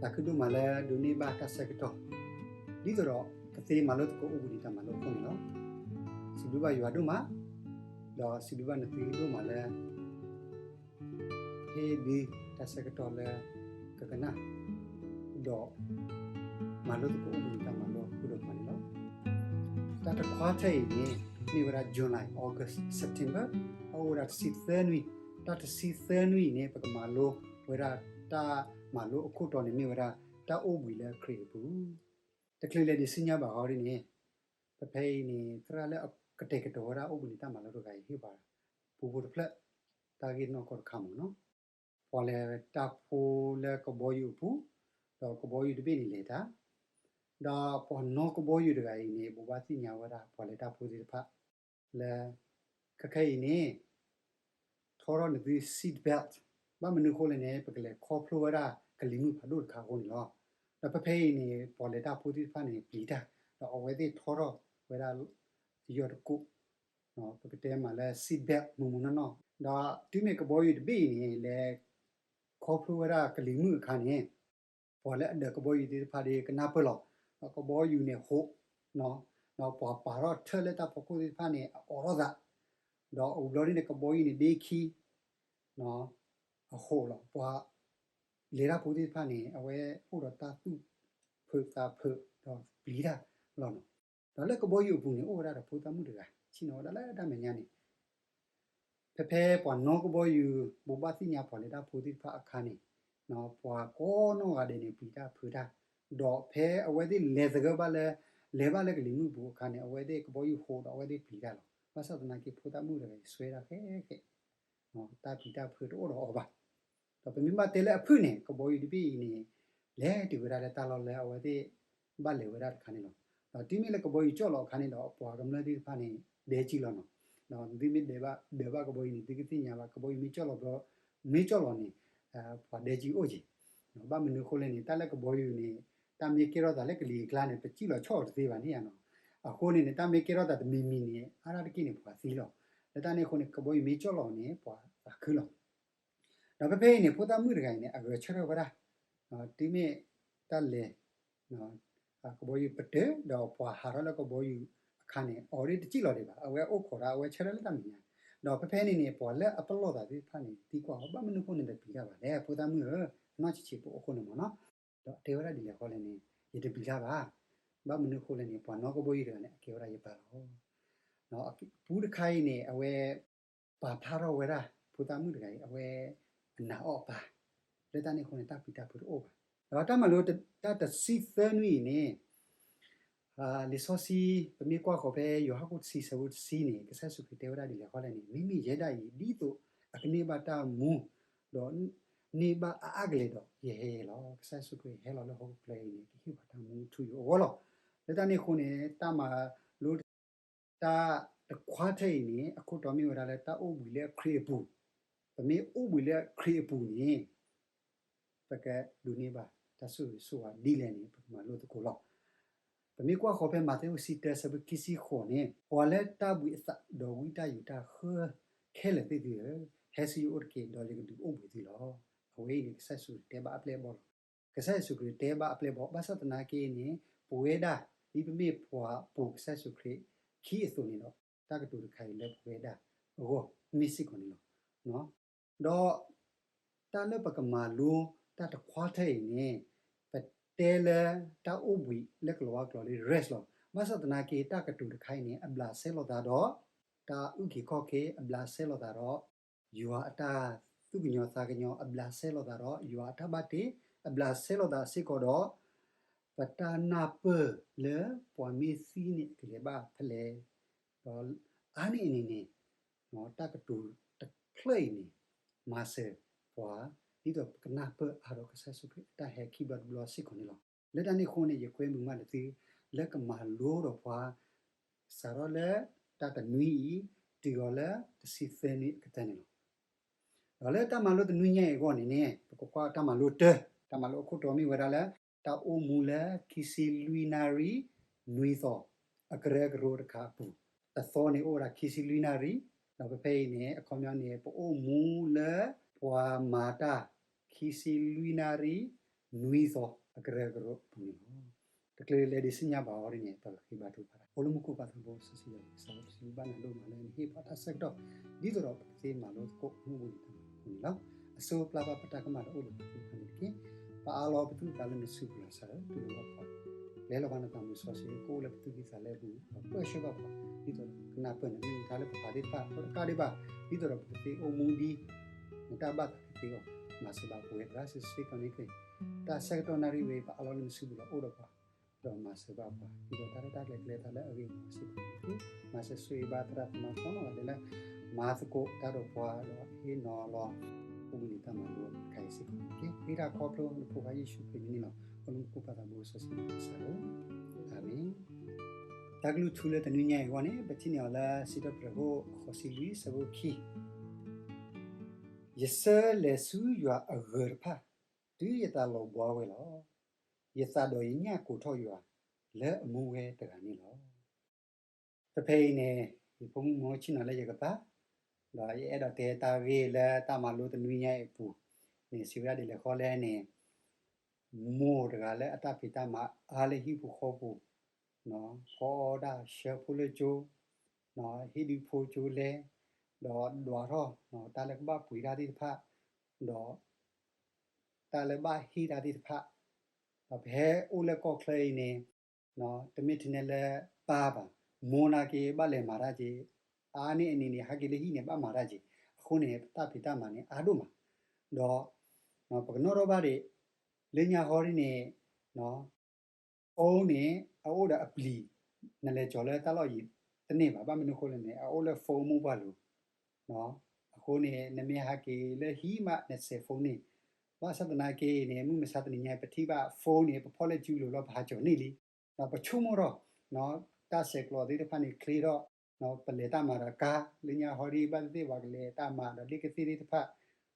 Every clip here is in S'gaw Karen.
သးခုဒိၣ်မးလၢဒိးန့ၢ်ဘၣ်တၢ်ဆၢကတီၢ် ဒ်သိးဒီးကသ့မၤလိသကိးအိၣ်ဘှံးနံၤတၢ်မၤလိအဃိန့ၣ်လီၤ. စံးဘျုးဘၣ်ယွၤဒိၣ်မး, ဒီးစံးဘျုးဘၣ်နသုဒိၣ်မးလၢ ဟ့ၣ်ဒုးတၢ်ဆၢကတီၢ်လၢကကနၣ် ဒီးမၤလိသကိးအိၣ်ဘှံးနံၤတၢ်မၤလိအဃိဒီးပှၤန့ၣ်လီၤ. တၢ်တခွါထၢၣ်အံၤန့ၣ် မ့ၢ်ဝဲဒၣ် July, August, September, အအိၣ်ဝဲဒၣ်တဆံသၢနွံ, တၢ်တဆံသၢနွံအံၤန့ၣ် ပကမၤလိဝဲဒၣ်တၢ်မၤလိအခိၣ်တီန့ၣ်မ့ၢ်ဝဲဒၣ် တၢ်အိၣ်ဘှံးလၢခရံာ်အပူၤ တချုးလဲၤဒံးဆူညါဘၣ်ဟီဒ်န့ၣ်, ပဖဲအံၤန့ၣ် သရၣ်လၢအကတဲာ်ကတီၤဝဲဒၣ်အိၣ်ဘှံးနံၤတၢ်မၤလိတဂၤအံၤဟ့ၣ်ပှၤ ပူဖိတဖျၢၣ် တၢ်ဂ့ၢ်နီၢ်ကီၢ်တခါမ့ၢ်နီၤ, ပှၤလဲၤတၢ်ဖိလၢကဘီယူၤအပူၤ, ဒီးကဘီယူၤတဘ့ၣ်န့ၣ်လဲၤတၢ်, ဒီးပှၤနီၣ်ကဘီယူၤတဂၤအံၤန့ၣ် ဘိးဘၣ်သ့ၣ်ညါဝဲဒၣ် ပှၤလဲၤတၢ်ဖိသ့ၣ်တဖၣ် လၢ ခဲခဲအံၤန့ၣ် ထီထီၣ်နသု seat belt, ဘၣ်မနုၤအဃိလဲၣ်န့ၣ် ပကလဲၤခီဖျိဝဲဒၣ်ကလံၤမုၢ်ဖးဒိၣ်တခါအဃိန့ၣ်လီၤ. ဒီးဖဲဖဲအံၤန့ၣ် ပှၤလဲၤတၢ်ဖိသ့ၣ်တဖၣ်န့ၣ် ပျံၤတၢ်, ဒီးအဝဲသ့ၣ်ထီထီၣ်ဝဲဒၣ် ယီၢ်တကိး, ပကတဲမးလၢ seat belt မုၢ်မုၢ်နီၢ်နီၢ်, ဒီးတုၤမ့ၢ်ကဘီယူၤတဘ့ၣ်အံၤန့ၣ် လဲၤခီဖျိဝဲဒၣ်ကလံၤမုၢ်အခါန့ၣ် ပှၤလၢအဒိးကဘီယူၤသ့ၣ်တဖၣ်ဒီးကနၢ်ပၢၢ်လီၤ. ဒီးကဘီယူၤန့ၣ်ဟိး, ဒီးပှၤပာ်ထီၣ်ထၢၣ်လၢတၢ်ဖီခိၣ်သ့ၣ်တဖၣ်န့ၣ် အအိးထီၣ်သး, ဒီးအဝံၤဘျီဒ်န့ၣ် ကဘီယူၤန့ၣ်ဒ့ခံ, အဟိးလီၤ. ပှၤ လဲၤတၢ်ဖိသ့ၣ်တဖၣ်န့ၣ် အဝဲအိၣ်ဒီးတၢ်သူၣ်ဖုးသးဖုး ဒီးပျံၤတၢ်လီၤနီၤ. ဒီးလၢကဘီယူၤအပူၤန့ၣ် အိၣ်ဝဲဒၣ်ဒီးဖိသၣ်မုၣ်တဂၤ ဆ့ၣ်နီၤဝဲဒၣ်လၢတၢ်မဲာ်ညါန့ၣ် ဖဲဖဲပှၤနီၣ်ကဘီယူၤ ဘိးဘၣ်သ့ၣ်ညါပှၤလဲၤတၢ်ဖိသ့ၣ်တဖၣ်အခါန့ၣ်, ပှၤကိးနီၢ်ဂၤဒဲးန့ၣ် ပျံၤတၢ်ဖုးတၢ်, ဒီးဖဲအဝဲသ့ၣ်လဲၤသဂၢၢ်ဘၣ်လၢ လဲၤဘၣ်လၢကလံၤမုၢ်ပူၤအခါန့ၣ် အဝဲသ့ၣ်ကဘီယူၤဟိးဒီးအဝဲသ့ၣ်ပျံၤတၢ်လီၤ. ဘၣ်ဆၣ်သနာ်က့ ဖိသၣ်မုၣ်တဂၤအံၤ စွဲဒၣ်ခဲခဲ တၢ်ပျံၤတၢ်ဖုးတအိၣ်ဒီးအီၤဘၣ်. ဒီးပမ့ၢ်ဘၣ်တဲလၢအဖုၣ်န့ၣ် ကဘီယူၤတဘ့ၣ်အံၤန့ၣ် လဲၤတုၤဝဲဒၣ်လၢတၢ်လီၢ်လၢအဝဲသ့ၣ်ဘၣ်လဲၤဝဲဒၣ်တခါန့ၣ်လီၤ. ဒီးတုၤမ့ၢ်လၢကဘီယူၤကၠီၣ်လီၤအခါန့ၣ်ဒီး ပှၤကမျၢၢ်သ့ၣ်တဖၣ်န့ၣ် ဒဲကံလီၤနီၤ. ဒီးသုမ့ၢ်ဒၢးဘၣ်ကဘီယူၤန့ၣ် သုကသ့ၣ်ညါဘၣ် ကဘီယူၤမ့ၢ်ကၠီၣ်လီၤဘျီ, မ့ၢ်ကၠီၣ်လီၤန့ၣ် ပှၤဒဲကံအိၣ်က့ၤ. ဘၣ်မနုၤအဃိလဲၣ်န့ၣ် တၢ်လၢကဘီယူၤန့ၣ် တၢ်မ့ၢ်ကဲထီၣ်သးလၢကလံၤအကျါန့ၣ် ပစံၣ်လီၤဆီၣ်အီၤတသ့ဘၣ်န့ၣ်နီၤ. အဃိန့ၣ်န့ၣ် တၢ်မ့ၢ်ကဲထီၣ်သးတမံၤမံၤန့ၣ် အါတက့ၢ်န့ၣ် ပှၤသံလီၤ. လၢတၢ်န့ၣ်အဃိန့ၣ် ကဘီယူၤမ့ၢ်ကၠီၣ်လီၤန့ၣ် ပှၤသးခုလီၤ. ဒီးဖဲဖဲအံၤန့ၣ် ဖိသၣ်မုၣ်တဂၤအံၤန့ၣ် အဂဲၤဆၢထၢၣ်ဝဲဒၣ်, တုၤမ့ၢ်တၢ်လဲၤ ကဘီယူၤပတုာ် ဒီးပှၤဟးထီၣ်လၢကဘီယူၤအခါန့ၣ် အီၤဒ်တစံၣ်လီၤဒံးဘၣ်, အဝဲအိၣ်ခိးဒၣ် အဝဲဆၢထၢၣ်လၢတၢ်မဲာ်ညါ. ဒီးဖဲဖဲန့ၣ်န့ၣ် ပှၤလၢအပလီၢ်သးသ့ၣ်တဖၣ်န့ၣ် သံကွၢ်အီၤ ဘၣ်မနုၤအဃိန့ၣ် တပျံၤတၢ်ဘၣ်လဲၣ် ဖိသၣ်မုၣ်ဧၢ, အနီၢ်ဆံးဆံးဖိအဃိန့ၣ်မ့ၢ်နီၤ. ဒီးတဲဝဲဒၣ်ဒ်လဲၣ်ဃီလဲၣ်န့ၣ် ယတပျံၤတၢ်ဘၣ်. ဘၣ်မနုၤအဃိလဲၣ်န့ၣ် ပှၤနီၣ်ကဘီယူၤတဂၤန့ၣ် အကဲဝဲဒၣ်ယပၢ်လီၤ. ပူတခါအံၤန့ၣ် အဝဲ ပာ်ဖျါထီၣ်ဝဲဒၣ် ဖိသၣ်မုၣ်တဂၤအံၤ အဝဲအနာ်အီၣ်အပၢ်, လၢတၢ်န့ၣ်အဃိန့ၣ် တၢ်ပျံၤတၢ်ဖုးတအိၣ်ဘၣ်. ဒီးတၢ်မၤလိတၢ်တဆံသၢနွံအံၤန့ၣ် လံာ်စီဆှံ ပမ့ၢ်ကွၢ်ဃီၤဖဲယိၤဟၣ်ခိၣ်တဆံဆၢဖိတဆံန့ၣ် ကစၢ်ယ့ၣ်ၡူးခရံာ်တဲဝဲဒၣ်ဒ်လဲၣ်ဃီလဲၣ်န့ၣ် မ့မ့ၢ်ယဲဒၣ်အံၤ ဒ်သိးအကန့ၢ်ဘၣ်တၢ်မူ ဒီးန့ၢ်ဘၣ်အါအါကလဲာ်ဒီး ယဟဲယဲလီၤ. ကစၢ်ယ့ၣ်ၡူးခရံာ်ဟဲလီၤလၢဟီၣ်ခိၣ်ချၢအံၤန့ၣ် ကဟ့ၣ်ပှၤတၢ်မူထူယိာ်အဂီၢ်လီၤ. လၢတၢ်န့ၣ်အဃိန့ၣ် တၢ်မၤလိ တၢ်တခွါထၢၣ်အံၤန့ၣ် အခိၣ်တီမ့ၢ်ဝဲဒၣ်လၢတၢ်အိၣ်ဘှံးလၢခရံာ်အပူၤ, ပမ့ၢ်အိၣ်ဘှံးလၢခရံာ်အပူၤန့ၣ် ပကဒိးန့ၢ်ဘၣ်တၢ်ဆိၣ်ဂ့ၤဆိၣ်ဝါဒ်လဲၣ်န့ၣ် ပကမၤလိသကိးလီၤ. ပမ့ၢ်ကွၢ်ဃီၤဖဲမးသဲအဆံတၢဆၢဖိခံဆံဃိးန့ၣ် ပှၤလၢတၢ်ဘှံးအသးဒီးဝံတၢ်ယိးတၢ်ဃၢခဲလၢာ်သ့ၣ်သုဧၢ, ဟဲဆူယအိၣ်တက့ၢ် ဒီးယကဒုးအိၣ်ဘှံးသုလီၤ. အဝဲအံၤန့ၣ် ကစၢ်ယ့ၣ်ၡူးခရံာ်တဲဘၣ်အပျဲၢ်အဘီၣ်လီၤ. ကစၢ်ယ့ၣ်ၡူးခရံာ်တဲဘၣ်အပျဲၢ်အဘီၣ် ဘၣ်ဆၣ်သနာ်က့န့ၣ် ပဝဲဒၣ် ဒ်ပမ့ၢ်ပှၤပိာ်ကစၢ်ယ့ၣ်ၡူးခရံာ်ခံအသိးန့ၣ်ဒီး တၢ်ကတိၤတခါအံၤလၢပဝဲဒၣ်အဂီၢ် မ့ၢ်စ့ၢ်ကီးန့ၣ်လီၤ. ဒီး တၢ်လၢပကမၤလိတၢ်တခွါထၢၣ်အံၤန့ၣ် ပတဲလၢတၢ်အိၣ်ဘှံးလၢကလံးဝါကျိာ်လၢ rest လီၤ. ဘၣ်ဆၣ်သနာ်က့ တၢ်ကတိၤတခါအံၤန့ၣ် အဘျးစဲလိာ်သးဒီး တၢ်အုၣ်က့ၤခီၣ်က့ၤ, အဘျးစဲလိာ်သးဒီး ယွၤအတၢ်သူၣ်ကညီၤသးကညီၤ, အဘျးစဲလိာ်သးဒီး ယွၤအတၢ်ဘၣ်တ့, အဘျးစဲလိာ်သးစ့ၢ်ကီးဒီး ပတၢ်နၢ်ပၢၢ်လၢပှၤမ့ၢ်သံန့ၣ်အကလဲၤဘၣ်ဖဲလဲၣ်, ဒီးအါန့ၢ်အန့ၣ်န့ၣ် တၢ်ကတိၤတဖျၢၣ်အံၤန့ၣ် မၤစၢၤပှၤ ဒ်သိးပကနၢ်ပၢၢ်အါဒီးကစၢ်ယ့ၣ်ၡူးခရံာ်အတၢ်ဟဲခံဘျီတဘျီစ့ၢ်ကီးန့ၣ်လီၤ. လၢတၢ်န့ၣ်အဃိန့ၣ် ယကွဲမုာ်မးလၢသု လၢကမၤလိဒီးပှၤ စးထီၣ်လၢတၢ်တနွံအံၤ တုၤအီၤလၢတဆံသၢနွံအကတၢၢ်န့ၣ်လီၤ. ဒီးလၢတၢ်မၤလိတနွံညါအံၤအဂီၢ်န့ၣ်န့ၣ် ပကကွၢ်တၢ်မၤလိတၢ, တၢ်မၤလိအခိၣ်တီမ့ၢ်ဝဲဒၣ်လၢ တၢ်အိၣ်မူလၢခံဆံလွံၢ်နၣ်ရံၣ်နွံသီ အကရၢကရိတခါအပူၤ, တသီန့ၣ်အိၣ်ဝဲဒၣ်ခံဆံလွံၢ်နၣ်ရံၣ်, ဒီးဖဲဖဲအံၤန့ၣ် အခီပညီန့ၣ် ပအိၣ်မူလၢပှၤမၤတၢ်ခံဆံလွံၢ်နၣ်ရံၣ် နွံသီအကရၢကရိအပူၤန့ၣ်လီၤ. တချုးလဲၤဒံးဆူညါဘၣ်အီၤဒ်န့ၣ် ပကဃ့ဘါထုကဖၣ်တၢ်. အိၣ်လၢမူခိၣ်ပၢ်သးဘိစီဆှံယွၤ ပစံးဘျုးဘၣ်နၤဒိၣ်မးလၢနဟ့ၣ်ပှၤတၢ်ဆၢကတီၢ် ဒ်သိးဒီးပကသ့မၤလိသကိးမူပူၤန့ၣ်တၢ်မၤလိအဃိန့ၣ်လီၤ. အစိပျၢ်ဘၣ်ပတၢ်ကမၣ်ဒီးအိၣ်ဒီးပသ့ၣ်တဖၣ်န့ၣ်တက့ၢ်. ပအးလီၤပသူၣ်ပသးလၢနစုပူၤလီၤစၢ်ဧၢ, တူၢ်လိာ်ဘၣ်ပှၤ, လဲၤလီၤဘၣ်နသးမုၢ်စီဆှံ ကအိၣ်လၢပသူၣ်ကံၢ်သးလဲပူၤ ဒီးပၢဆှၢဘၣ်ပှၤ ဒ်သိးဒီးကနၢ်ပၢၢ်နကလုၢ်ကထါလၢပပာ်သ့ၣ်တဖၣ် ဒီးတကးဒံးဘၣ် ဒ်သိးဒီးပကသ့အိၣ်မူဒ် နတၢ်ဘၣ်သးကသ့အဂီၢ် မၤစၢၤဘၣ်ပဝဲတဂၤစုာ်စုာ်ကီးန့ၣ်တက့ၢ်. တၢ်ဆၢကတီၢ်နၣ်ရံၣ်ဝဲ ပအးလီၤလၢနစုပူၤလီၤအိၣ်ဒီးပှၤ ဒီးမၤစၢၤဘၣ်ပှၤ ဒ်သိးတၢ်ရဲၣ်တၢ်ကျဲၤကျဲၤတၢ်လၢအဂ့ၤအဝါစ့ၢ်ကီးန့ၣ်တက့ၢ်. မၤစၢၤဆိၣ်ဂ့ၤဘၣ်သရၣ်သမါကိးဂၤဒဲးလၢ မၤသကိးတၢ်ဒီးပှၤဒီးဟ့ၣ်နီၤလီၤ အိၣ်ဘှံးနံၤတၢ်မၤလိတခါအံၤစ့ၢ်ကီးန့ၣ်တက့ၢ်. ဃ့တၢ်ခီဖျိနဖိခွါယ့ၣ်ၡူးခရံာ်အမံၤန့ၣ်လီၤ. အိၣ်လၢမူခိၣ်ပၢ်သးဘိစီဆှံယွၤ အၤမ့ၣ်. တၢ်ကလုၢ်ထူလၢတနွံညါအံၤအဂီၢ်န့ၣ် ပထံၣ်န့ၢ်အီၤလၢစံးထီၣ်ပတြၢၤခိၣ်ဃိးဆံလွံၢ်ဆၢဖိခံ ယဆၢလဲၤဆူယွၤအဂၢၤတဖၣ် တုၤယသးလီၤဘှါဝဲလီၤ. ယသးဒီးယညၣ်ကိးထီၣ်ယွၤ လၢအမူဝဲတဂၤန့ၣ်လီၤ. ဖဲဖဲအံၤန့ၣ် ယဖိမုၣ်မုၢ်ဆ့ၣ်နီၤလၢယကပၤ ဒီးယအဲၣ်ဒိးတဲတၢ်ဂ့ၢ်လၢတၢ်မၤလိတနွံညါအံၤအပူၤန့ၣ် စံးဝဲဒၣ်ဒ်လဲၣ်ဃီလဲၣ်န့ၣ် မိၢ်တဂၤလၢအတၢ်ဖံးတၢ်မၤအါလၢဟံၣ်ပူၤဃီပူၤ, ဖီအီၣ်ဒၣ်ဆှၢဖိလၢကၠိ, ဟ့ၣ်ဒုးဖိကၠိလဲ, ဒီးဒွးထီၣ်တၢ်လၢကဘၣ်ပှ့ၤတၢ်သ့ၣ်တဖၣ်, ဒီး တၢ်လၢဘၣ်ဟ့ၣ်တၢ်သ့ၣ်တဖၣ်, ဒီးပဟဲအိၣ်လၢကီၢ်ချၢအံၤန့ၣ် တမ့ၢ်ထဲန့ၣ်လၢပၢ်ဘၣ်, မိၢ်နာ်က့ဘၣ်လဲၤမၤတၢ်က့ၤ, အါန့ၢ်အန့ၣ်န့ၣ် ဟဲက့ၤလၢဟံၣ်န့ၣ် ဘၣ်မၤတၢ်က့ၤ, အဃိန့ၣ် ပတၢ်ဖံးတၢ်မၤန့ၣ် အါဒိၣ်မး, ဒီး ပကနီၣ်ထီၣ်ဘၣ်ဒံး လၢညါဃီဒ်န့ၣ် phone န့ၣ် အအိၣ်ဒီးအပျံၤ, နလဲၤကၠီၤလၢတၢ်လီၢ်ယံၤတန့ၢ်ဘၣ်, ဘၣ်မနုၤအဃိလဲၣ်န့ၣ် အအိၣ်လၢ phone မိၢ်ပှၢ်လိၤ, အဃိန့ၣ် နမ့ၢ်ဟဲက့ၤလၢဟံၣ်မး နစဲး phone န့ၣ်, ဘၣ်ဆၣ်သနာ်က့န့ၣ် မုၢ်မဆါတနံၤညါ ပထံၣ်ဘၣ် phone န့ၣ် ပဖီၣ်လၢစုလိၤလီၤ ပဟးကၠီၤန့ၢ်လံ, ဒီးပဆိကမိၣ်ထီၣ် တၢ်ဆဲးကျိးသ့ၣ်တဖၣ်န့ၣ်ချ့ထီၣ်, ပလဲၤတၢ်မၤဒီးကါ, လၢညါဃီဒ်ဘၣ်သ့ၣ်သ့ၣ် ပှၤကလဲၤတၢ်မၤဒီးလ့ၣ်ကသ့ၣ်သ့ၣ်တဖၣ်,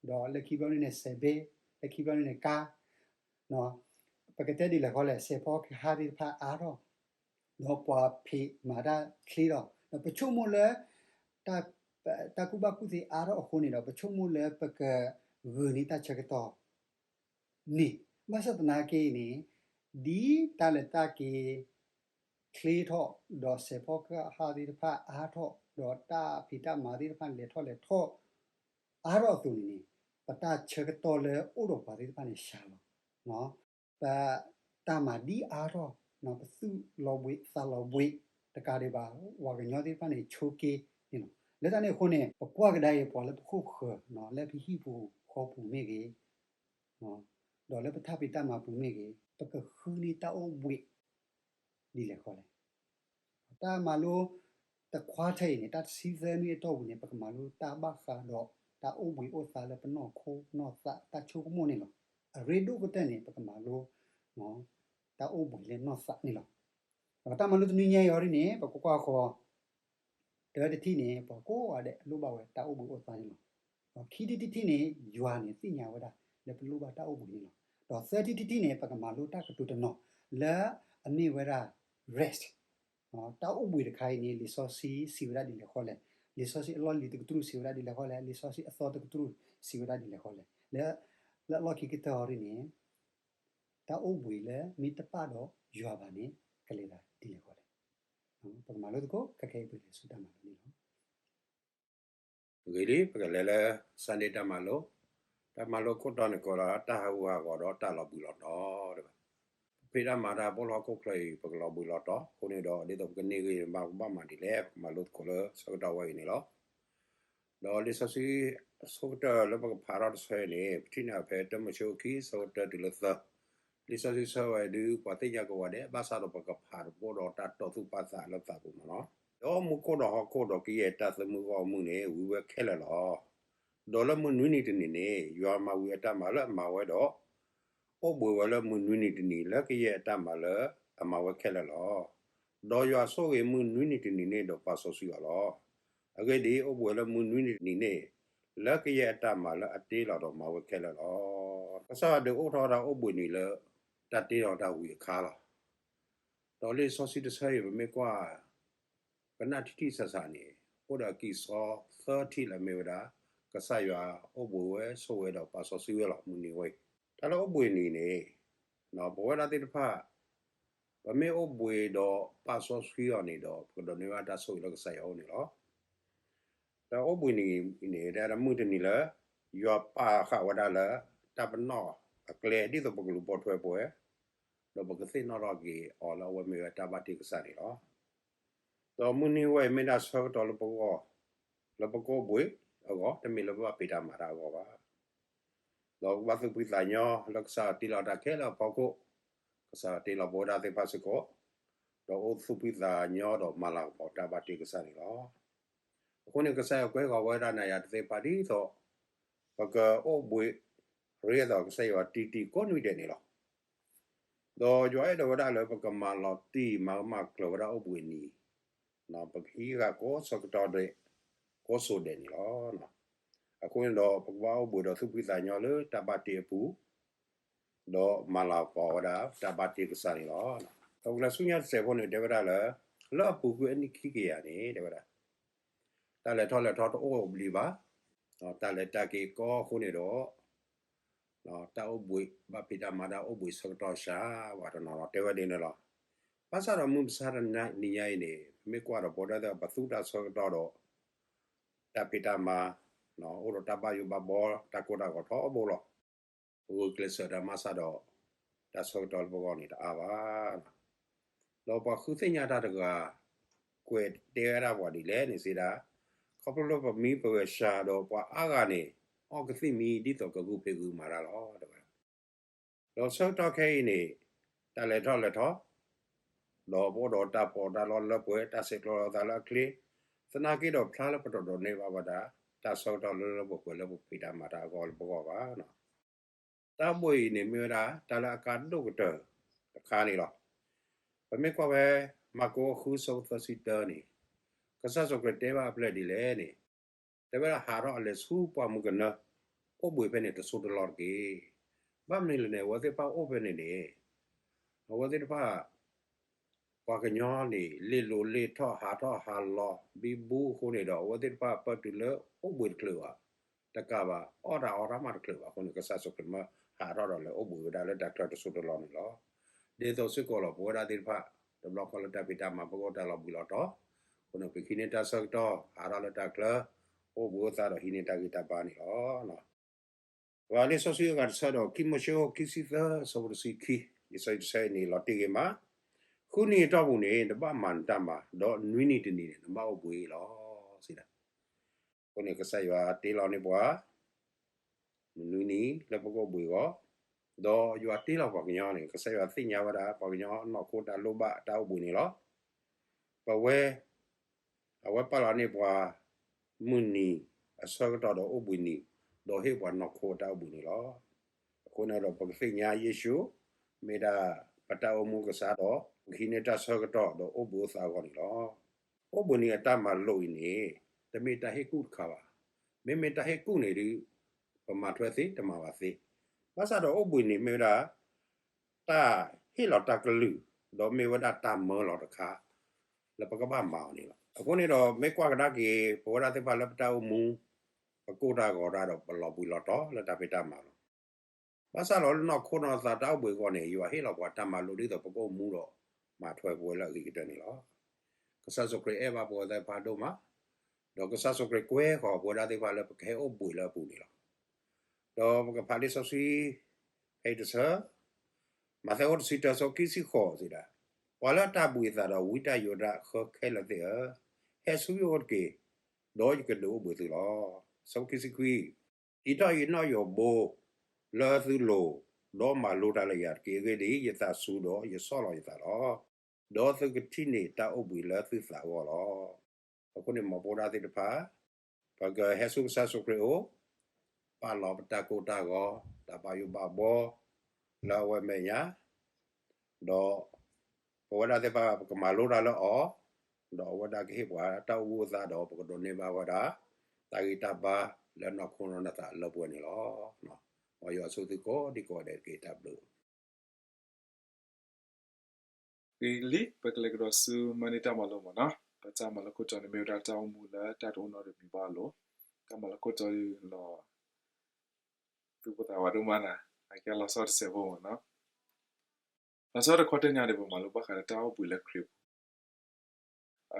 ဒီးလၢခံဘျီန့ၣ်န့ၣ် စဲးဘ့, လၢခံဘျီန့ၣ်န့ၣ်ကါ ပကတဲဒ်လဲၣ်ဃီလဲၣ်, စဲးဖီကဟၣ်သ့ၣ်တဖၣ်အါထီၣ်, ဒီးပှၤဖံးမၤတၢ်ချ့ထီၣ်, ဒီးပဆိကမိၣ်လၢ တၢ်ကူၣ်ဘၣ်ကူၣ်သ့အါထီၣ်အဃိန့ၣ်ဒီး ပဆိကမိၣ်လၢပကဂုာ်န့ၢ်တၢ်ဆၢကတီၢ်န့ၣ်, ဘၣ်ဆၣ်သနာ်က့န့ၣ် ဒ်တၢ်လဲၤတၢ်က့ၤချ့ထီၣ်, ဒီးစဲးဖီကဟၣ်သ့ၣ်တဖၣ်အါထီၣ်, ဒီးတၢ်ဖံးတၢ်မၤသ့ၣ်တဖၣ်န့ၣ် လဲၤထီၣ်လဲၤထီၣ်အါထီၣ်အသိးန့ၣ်န့ၣ်, ပတၢ်ဆၢကတီၢ်လၢအိၣ်ဒီးပှၤသ့ၣ်တဖၣ်န့ၣ်စှၤလီၤ. ပတၢ်မၤဒ်အါထီၣ်, ပသူၣ်လီၤဘှံးသးလီၤဘှံးတကးဒံးဘၣ်, ပှၤကညီသ့ၣ်တဖၣ်န့ၣ်ဆိးက့န့ၣ်လီၤ. လၢတၢ်န့ၣ်အဃိန့ၣ် ပကွၢ်ကဒါအံၤ ပှၤလၢပခိၣ်ပဃၢၤ, လၢပဟံၣ်ပူၤဃီပူၤမ့ၢ်ဂ့ၤ, ဒီးလၢပတၢ်ဖံးတၢ်မၤပူၤမ့ၢ်ဂ့ၤ, ပကဃုန့ၢ်တၢ်အိၣ်ဘှံးဒ်လဲၣ်ဃီလဲၣ်. တၢ်မၤလိတခွါထၢအံၤန့ၣ် တၢ်တဆံသၢနွံအတီၢ်ပူၤန့ၣ် ပကမၤလိတၢ်ဘၣ်ဃးဒီးတၢ်အိၣ်ဘှံးအိၣ်သါလၢပနီၢ်ခိနီၢ်သးတၢ်ဆိကမိၣ်န့ၣ်လီၤ. အရ့ဒိၣ်ကတၢၢ်န့ၣ် ပကမၤလိ တၢ်အိၣ်ဘှံးလၢနီၢ်သးန့ၣ်လီၤ. ဒီးတၢ်မၤလိတနွံညါအံၤအီၤဒ်န့ၣ် ပကကွၢ်ဃီ တၢတထံၣ်န့ၣ် ပှၤကိးဂၤဒဲးလိၣ်ဘၣ်ဝဲတၢ်အိၣ်ဘှံးအိၣ်သါန့ၣ်လီၤ. ဒီးခံထံၣ်တထံၣ်န့ၣ် ယွၤန့ၣ်သ့ၣ်ညါဝဲဒၣ်လၢပလိၣ်ဘၣ်တၢ်အိၣ်ဘှံးန့ၣ်လီၤ. ဒီးသၢထံၣ်တထံၣ်န့ၣ် ပကမၤလိတၢ်ကတိၤတနီၤလၢအမ့ၢ်ဝဲဒၣ် rest တၢ်အိၣ်ဘှံးတခါအံၤန့ၣ် လံာ်စီဆှံစံးဝဲဒၣ်ဒ်လဲၣ်ဃီလဲၣ်, လံာ်စီဆှံအလီၢ်လံၤတကတြူၢ်စံးဝဲဒၣ်ဒ်လဲၣ်ဃီလဲၣ်, လံာ်စီဆှံအသီတကတြူၢ်စံးဝဲဒၣ်ဒ်လဲၣ်ဃီလဲၣ်, လၢ လၢအလီၢ်ခံကတၢၢ်အီၤဒ်န့ၣ် တၢ်အိၣ်ဘှံးလၢမ့ၢ်တပာ်ဒီးယွၤဘၣ်န့ၣ် ကလဲၤသးဒ်လဲၣ်ဃီလဲၣ်. ပကမၤလိသကိး ခဲခဲအံၤပကလဲၤဆူတၢ်မၤလိန့ၣ်လီၤ. ဂ့ၤလံ ပကလဲၤလၢ Sunday တၢ်မၤလိ, တၢ်မၤလိခိၣ်တီန့ၣ်ကိးလီၤ တၢ်ဟးဂူာ်ဟးဂီၤဒီးတၢ်လီၤဘှံးလီၤတီၤ တဘၣ်. ပဖံးတၢ်မၤတၢ်ဖိလၢဟီၣ်ခိၣ်ချၢအံၤ ပကလီၤဘှံးလီၤတီၤအဃိန့ၣ်ဒီး ဒ်သိးပကန့ၢ်ဂ့ၤမၤကဘၣ်မၤဒ်လဲၣ် ပကမၤလိသကိးလၢဆၢကတီၢ်ဝဲအံၤန့ၣ်လီၤ. ဒီးလံာ်စီဆှံအဆိကတၢၢ်လၢပကဖးထီၣ်တဆၢအံၤန့ၣ် ပထံၣ်န့ၢ်အီၤဖဲတၢမိၤၡ့အခံ ဆၢကတၢၢ်တုၤလၢသၢ လံာ်စီဆှံဆၢဝဲဒုး ပှၤသ့ၣ်ညါကိးဂၤဒဲး ဘၣ်ဆၣ်ဒီးပကဖးတဘိဒီးတၢ်တီၢ်သူၣ်ပာ်သးလၢသးပူၤမးလီၤ. ဒီးမူခိၣ်ဒီးဟီၣ်ခိၣ်ဒီးကယဲၢ်တၢ်သၢမုၢ်ဂီၢ်မုၢ်န့ၣ် ဝံၤဝဲခဲလၢာ်လီၤ. ဒီးလၢမုၢ်နွံနံၤတနံၤန့ၣ် ယွၤမၤဝံၤအတၢ်မၤလၢအမၤဝဲဒီး အိၣ်ဘှံးဝဲလၢမုၢ်နွံနံၤတနံၤ လၢကယဲၢ်အတၢ်မၤလၢအမၤဝဲခဲလၢာ်လီၤ. ဒီးယွၤဆိၣ်ဂ့ၤမုၢ်နွံနံၤတနံၤန့ၣ်ဒီးပာ်စီဆှံအီၤလီၤ. အဂ့ၢ်ဒ်အံၤ, အိၣ်ဘှံးဝဲလၢမုၢ်နွံနံၤတနံၤန့ၣ် လၢကယဲၢ်အတၢ်မၤလၢအတ့လီၤဒီးမၤဝဲခဲလၢာ်လီၤ. ကစၢ်ယွၤဒုးအိၣ်ထီၣ်ဝဲဒၣ်အိၣ်ဘှံးနံၤလၢ တၢ်တ့လီၤတၢ်ဝံၤအခါလီၤ. ဒီးလံာ်စီဆှံတဆၢအံၤ ပမ့ၢ်ကွၢ် ကနၣ်ထံထံဆးဆးန့ၣ် အိၣ်ဒီးအကံၢ်အစီသၢထံၣ်လၢအမ့ၢ်ဝဲဒၣ် ကစၢ်ယွၤအိၣ်ဘှံးဝဲဆိၣ်ဝဲဒီးပာ်စီဆှံဝဲလီၤ မုၢ်နံၤဝဲအံၤ. တၢ်လၢအိၣ်ဘှံးနံၤန့ၣ် ပဝဲဒၣ်သ့ၣ်တဖၣ် ပမ့ၢ်အိၣ်ဘှံးဒီးပာ်စီဆှံအီၤန့ၣ်ဒီး ပကဒိးန့ၢ်ဘၣ်တၢ်ဆိၣ်ဂ့ၤလၢကစၢ်ယွၤအအိၣ်န့ၣ်လီၤ. တၢ်အိၣ်ဘှံးနံၤန့ၣ် တၢ်မုၢ်တနံၤလၢ ယွၤပာ်ဃာ်ဝဲဒၣ်လၢ တၢ်ပနီၣ်အကျဲ ဒ်သိးပကလူၤပိာ်ထွဲပဝဲ, ဒီးပကသ့ၣ်နီၣ်ထီၣ်က့ၤအီၤလၢအဝဲမ့ၢ်ဝဲတၢ်ဘၣ်တ့ကစၢ်န့ၣ်လီၤ. ဒီးမုၢ်နံၤဝဲအံၤမ့ၢ်ဒၣ်ဆၢကတီၢ်လၢပဂီၢ်, လၢပကအိၣ်ဘှံးအဂီၢ်, တမ့ၢ်လၢပဘၣ်ဖံးတၢ်မၤတၢ်အဂီၢ်ဘၣ်. ဒီးကဘၣ်သူၣ်ဖှံသးညီလၢကစၢ်ယွၤတ့လီၤတၢ်ခဲလၢာ်အဖီခိၣ်, ကစၢ်ယွၤတ့လီၤပဝဲဒၣ်သ့ၣ်တဖၣ်စ့ၢ်ကီး, ဒီးအိၣ်သူၣ်ဖှံသးညီဒီးမၤလၤကပီၤတၢ်ဘၣ်တ့ကစၢ်န့ၣ်လီၤ. အဃိန့ၣ် ကစၢ်ယွၤကွဲဃီၤဝဲဒၣ်နၤယၤတသ့ၣ်တဖၣ်ဒ်သိး ပကအိၣ်ဘှံးရ့အသိးကစၢ်ယွၤတံၢ်တံၢ်ကိးနွံဒဲးန့ၣ်လီၤ. ဒီးယွၤအဲၣ်ဒိးဝဲဒၣ်လၢပကမၤလီၤတံၢ်မၤကမၣ်ကျၢၤဝဲဒၣ်အိၣ်ဘှံးနံၤ, ပကဟံးဃာ်ကိးဆၢကတီၢ်ဒဲး ကိးစိၤဒဲးန့ၣ်လီၤ. အဃိန့ၣ်ဒီး ပကဘၣ်အိၣ်ဘှံးဒီးသူၣ်ဖှံသးညီလၢတၢ်ဘၣ်တ့အပူၤ, ဒီးမၤလၤကပီၤဝဲဒၣ်တၢ်ဘၣ်တ့ကစၢ်န့ၣ်လီၤ. ဒီးပကလဲၤဆူညါတစဲးဖိန့ၣ် တဲဝဲဒၣ်လၢ လၢအပူၤကွံာ်အနံၣ်ခံကယၤန့ၣ် တဲဝဲဒၣ် တၢ်လဲၤထီၣ်လဲၤထီတအိၣ်ဘျံးဘၣ်, တၢ်လဲၤတၢ်က့ၤကီအဃိန့ၣ်ဒီး တၢ်အိၣ်ဘှံးဘၣ်ဖံးတၢ်မၤတၢ်အိၣ်ဘှံးဆၢကတီၢ်စှၤဝဲတနီၤနီၤ တဲဝဲဒ်န့ၣ်လီၤ. ဘၣ်ဆၣ်ဒီးမုၢ်မဆါတနံၤညါအံၤန့ၣ် ပမ့ၢ်ကွၢ်ဒီးပဝဲဒၣ်သ့ၣ် ပသူတၢ်ဆၢကတီၢ်ဒီး တၢ်ဖံးတၢ်မၤ အိၣ်ဒီးတၢ်ဘၣ်ယိၣ်ဘၣ်ဘီ တၢ်ကိၢ်တၢ်ဂီၤထီဘိလီၤ. ပဂုာ်ကျဲးစၢးတၢ်မၤစၢ်ဒီး တၢ်ဆၢကတီၢ်လၢပဂီၢ်န့ၣ်တအါဘၣ်. ဒီးပှၤဃုသ့ၣ်ညါတၢ်တဂၤ ကွဲးတဲဝဲဒၣ်ပှၤဒ်လဲၣ်န့ၣ်စံးဒၣ်, ခီဖျိလၢပမံပဂဲၤစှၤဒီးပှၤအါဂၤန့ၣ် အီၣ်ကသံၣ်မံဒ်သိးကဂုာ်ဖံးဂုာ်မၤတၢ်လီၤ တဲဝဲဒၣ်. ဒီးဆၢကတီၢ်ခဲအံၤန့ၣ် တၢ်လဲၤထီၣ်လဲၤထီ ဒီးပအိၣ်ဒီးတၢ်ပီးတၢ်လီလၢပှဲၤ တၢ်ဆဲးကျိးလိာ်သးလၢအချ့, သနာ်က့ဒီးဖျါလၢပတဒိးန့ၢ်ဘၣ်ဝဲဒၣ် တၢ်ဆၢကတီၢ်လၢလၢပှဲၤပှဲၤလၢပဖံးတၢ်မၤတၢ်အဂီၢ်လၢပဂီၢ်ဘၣ်. တၢ်အိၣ်ဘှံးအံၤန့ၣ်မ့ၢ်ဝဲဒၣ် တၢ်လၢအကါဒိၣ်ကတၢၢ်တခါန့ၣ်လီၤ. ပမ့ၢ်ကွၢ်ဖဲ မၢ်ကူးဃုဆၢဖိသၢဆံတၢန့ၣ်, ကစၢ်ယ့ၣ်ၡူးခရံာ်တဲဘၣ်အဖျၢၣ်ဒ်လဲၣ်န့ၣ်, တဲဝဲဒၣ်ဟးထီၣ်အလဲၤဆူပှၢ်မုၢ်ကနၢ အိၣ်ဘှံးဖဲန့ၣ်တစိၢ်တလီၢ်တက့ၢ်. ဘၣ်မနုၤလဲၣ်န့ၣ် အဝဲသ့ၣ်တဖၣ်အိၣ်ဖဲန့ၣ်န့ၣ် အဝဲသ့ၣ်တဖၣ် ပှၤကညီန့ၣ် လ့ၣ်လိၤလ့ၣ်ထီၣ် ဟးထီၣ်ဟးလီၤ ဘံဘူအဃိန့ၣ်ဒီး အဝဲသ့ၣ်တဖၣ်ပၢတုၤလၢအိၣ်ဘှံးတချုးဘၣ်, တကးဘၣ် အီၣ်တၢ်အီတၢ်မးတချုးဘၣ်အဃိန့ၣ် ကစၢ်ယ့ၣ်ၡူးခရံာ်မၢဟးထီၣ်ဒီးလဲၤအိၣ်ဘှံးဝဲဒၣ်လၢတၢ်ချၢတစိၢ်တလီၢ်န့ၣ်လီၤ. ဒ်သိးစ့ၢ်ကီးလီၤ ပဝဲဒၣ်သ့ၣ်တဖၣ် တဘျီဃီလၢတၢ်ဖံးတၢ်မၤပကအိၣ်တၢ်လီၤဘှံးလီၤတီၤ, အဃိန့ၣ် ပကဟံးန့ၢ်တၢ်ဆၢကတီၢ် ဟးထီၣ်လၢတၢ်ချၢ အိၣ်ဘှံးအိၣ်သါဒီးဟံးန့ၢ်တၢ်ဂံၢ်တၢ်ဘါန့ၣ်လီၤ. ပှၤလံာ်စီဆှံအဂၤတဆၢဒီး ခံမိၤၡ့ ခံဆံသၢ ဆၢဖိတဆံခံ, လံာ်စီဆှံတဆၢအံၤန့ၣ် လီၤတံၢ်ဂ့ၤမး, ဃုနံၤအတီၢ်ပူၤန့ၣ် နဘၣ်မၤနတၢ်မၤ, ဒီးနွံနံၤတနံၤန့ၣ် နဘၣ်အိၣ်ဘှံးလီၤ စံးဒၣ်. အဃိန့ၣ် ကစၢ်ယွၤတ့လီၤန့ၢ်ပှၤ မနွံနံၤလၢပကအိၣ်ဘှံးအဂီၢ်, ဒီးယွၤတ့လီၤပှၤကညီန့ၣ် ကစၢ်ယွၤသ့ၣ်ညါဝဲဒၣ် ပှၤကညီနီၢ်ခိတၢ်လိၣ်ဘၣ်တၢ်အိၣ်ဘှံးန့ၣ်လီၤ. ပဝဲ အဝဲပာ်လီၤန့ၢ်ပှၤ မုၢ်နံၤအဆၢကတီၢ်ဒီးအိၣ်ဘှံးနံၤ, ဒီးဟ့ၣ်ပှၤနီၢ်ခိတၢ်အိၣ်ဘှံးန့ၣ်လီၤ. အဃိန့ၣ်ဒီး ပကသ့ၣ်ညါယ့ၣ်ၡူး မ့ၢ်ဒၣ်ပတၢ်အိၣ်မူကစၢ်ဒီး ပကဟံးန့ၢ်တၢ်ဆၢကတီၢ်ဒီးအိၣ်ဘှံးအိၣ်သါအဂီၢ်န့ၣ်လီၤ. အိၣ်ဘှံးနံၤအတၢ်မၤလိာ်အံၤန့ၣ် တမ့ၢ်တၢ်ဟ့ၣ်ကူၣ်တခါဘၣ်. မ့မ့ၢ်တၢ်ဟ့ၣ်ကူၣ်န့ၣ်ဒီး ပမၤထွဲသ့ တမၤဘၣ်သ့. ဘၣ်ဆၣ်ဒီးအိၣ်ဘှံးနံၤမ့ၢ်ဝဲဒၣ် တၢ်ဟ့ၣ်လီၤတၢ်ကလုၢ် ဒီးမ့ၢ်ဝဲဒၣ်တၢ်မၢလီၤတခါ လၢပကဘၣ်မၤအီၤန့ၣ်လီၤ. အဃိန့ၣ်ဒီး မ့ၢ်ကွၢ်ကဒါက့ၤ ပဝဲဒၣ်သ့ၣ်တဖၣ်လၢပတၢ်အိၣ်မူ ပကိၢ်တၢ်ဂီၤတၢ်ဒီး ပလီၤဘှံးလီၤတီၤလၢတၢ်ဖံးတၢ်မၤလီၤ. ဘၣ်ဆၣ်ဒီးလၢနီၢ်ခိနီၢ်သးတၢ်အိၣ်ဘှံးအဂီၢ်န့ၣ် ယွၤဟ့ၣ်လီၤပှၤတၢ်မၤလိာ်ဒ်သိးပကအိၣ်မူဒီး မၤထွဲပဝဲလၢအဂ့ၤကတၢၢ်န့ၣ်လီၤ. ကစၢ်ယ့ၣ်ၡူးခရံာ်အဲၣ်ဘၣ်ပဝဲသ့ၣ်တဖၣ်ဒိၣ်မး, ဒီးကစၢ်ယ့ၣ်ၡူးခရံာ်ကွဲဃီၤပဝဲဒၣ်သ့ၣ်တဖၣ်လၢပကဟဲအိၣ်ဘှံးလၢအပူၤန့ၣ်လီၤ. ဒီးပကဖးလံာ်စီဆှံ ဖဲအံၤတဆၢ, မးသဲအခိၣ်တဆံတၢ ဆၢဖိခံဆံဃိးစံးဒၣ်, ပှၤလၢအတၢ်ဘှံးအသးဒီးဝံတၢ်ယိးတၢ်ဃၢခဲလၢာ်သ့ၣ်ဧၢ, ဟဲဆူယအိၣ်တက့ၢ်, ဒီးယကဒုးအိၣ်ဘှံးသုလီၤ. ဆၢဖိခံဆံခွံ, ဟံးထီၣ်ယနီၣ်ယိးဘိလၢသုလိၤ, ဒီးမၤလိတၢ်လၢယၤတက့ၢ်. အဂ့ၢ်ဒ်အံၤ, ယသးစူၤဒီးယဆီၣ်လီၤယသးလီၤ. ဒီးသုကထံၣ်န့ၢ်တၢ်အိၣ်ဘှံးလၢသုသးအဂီၢ်လီၤ. အဃိန့ၣ် မ်ပဝဲဒၣ်သ့ၣ်တဖၣ် ပကဟဲဆူကစၢ်ယ့ၣ်ၡူးခရံာ်အအိၣ်, ပာ်လီၤပတၢ်ကိၢ်တၢ်ဂီၤ, တၢ်ဘၣ်ယိၣ်ဘၣ်ဘီ လၢအဝဲမဲာ်ညါ, ဒီးပဝဲဒၣ်သ့ၣ်တဖၣ် ပကမၤလိတၢ်လၢအီၤ, ဒီးအဝဲဒၣ်ကဟ့ၣ်ပှၤတၢ်အိၣ်ဘှံးအိၣ်သါဒီး ပကဒိးန့ၢ်ဘၣ်ဝဲဒၣ် တၢ်ဂံၢ်တၢ်ဘါလၢနီၢ်ခိနီၢ်သးလၢပှဲၤန့ၣ်လီၤ. မ်ယွၤဆိၣ်ဂ့ၤသုကိးဒံကိးဂၤဒဲးတက့ၢ်. တၢ်ဘျုး ဂ့ၤလံ, ပကလဲၤကဒီးဆူမၤန့ၢ်တၢ်မၤလိမ့ၢ်နီၤ, ပတၢ်မၤလိခိၣ်တီန့ၣ်မ့ၢ်ဝဲဒၣ်တၢ်အိၣ်မူလၢတၢ်တအိၣ်နီတမံၤဘၣ်အလိၤ, တၢ်မၤလိခိၣ်တီလီၤ သူၣ်ပိၢ်သးဝးဒိၣ်မးနၤ, အကဲလီၤဆီတစဲးဖိမ့ၢ်နီၤ. လီၤဆီတခီတၢၢ်ညါန့ၣ် ပမၤလိဘၣ်ဃးဒီးတၢ်အိၣ်ဘှံးလၢခရံာ်ပူၤ.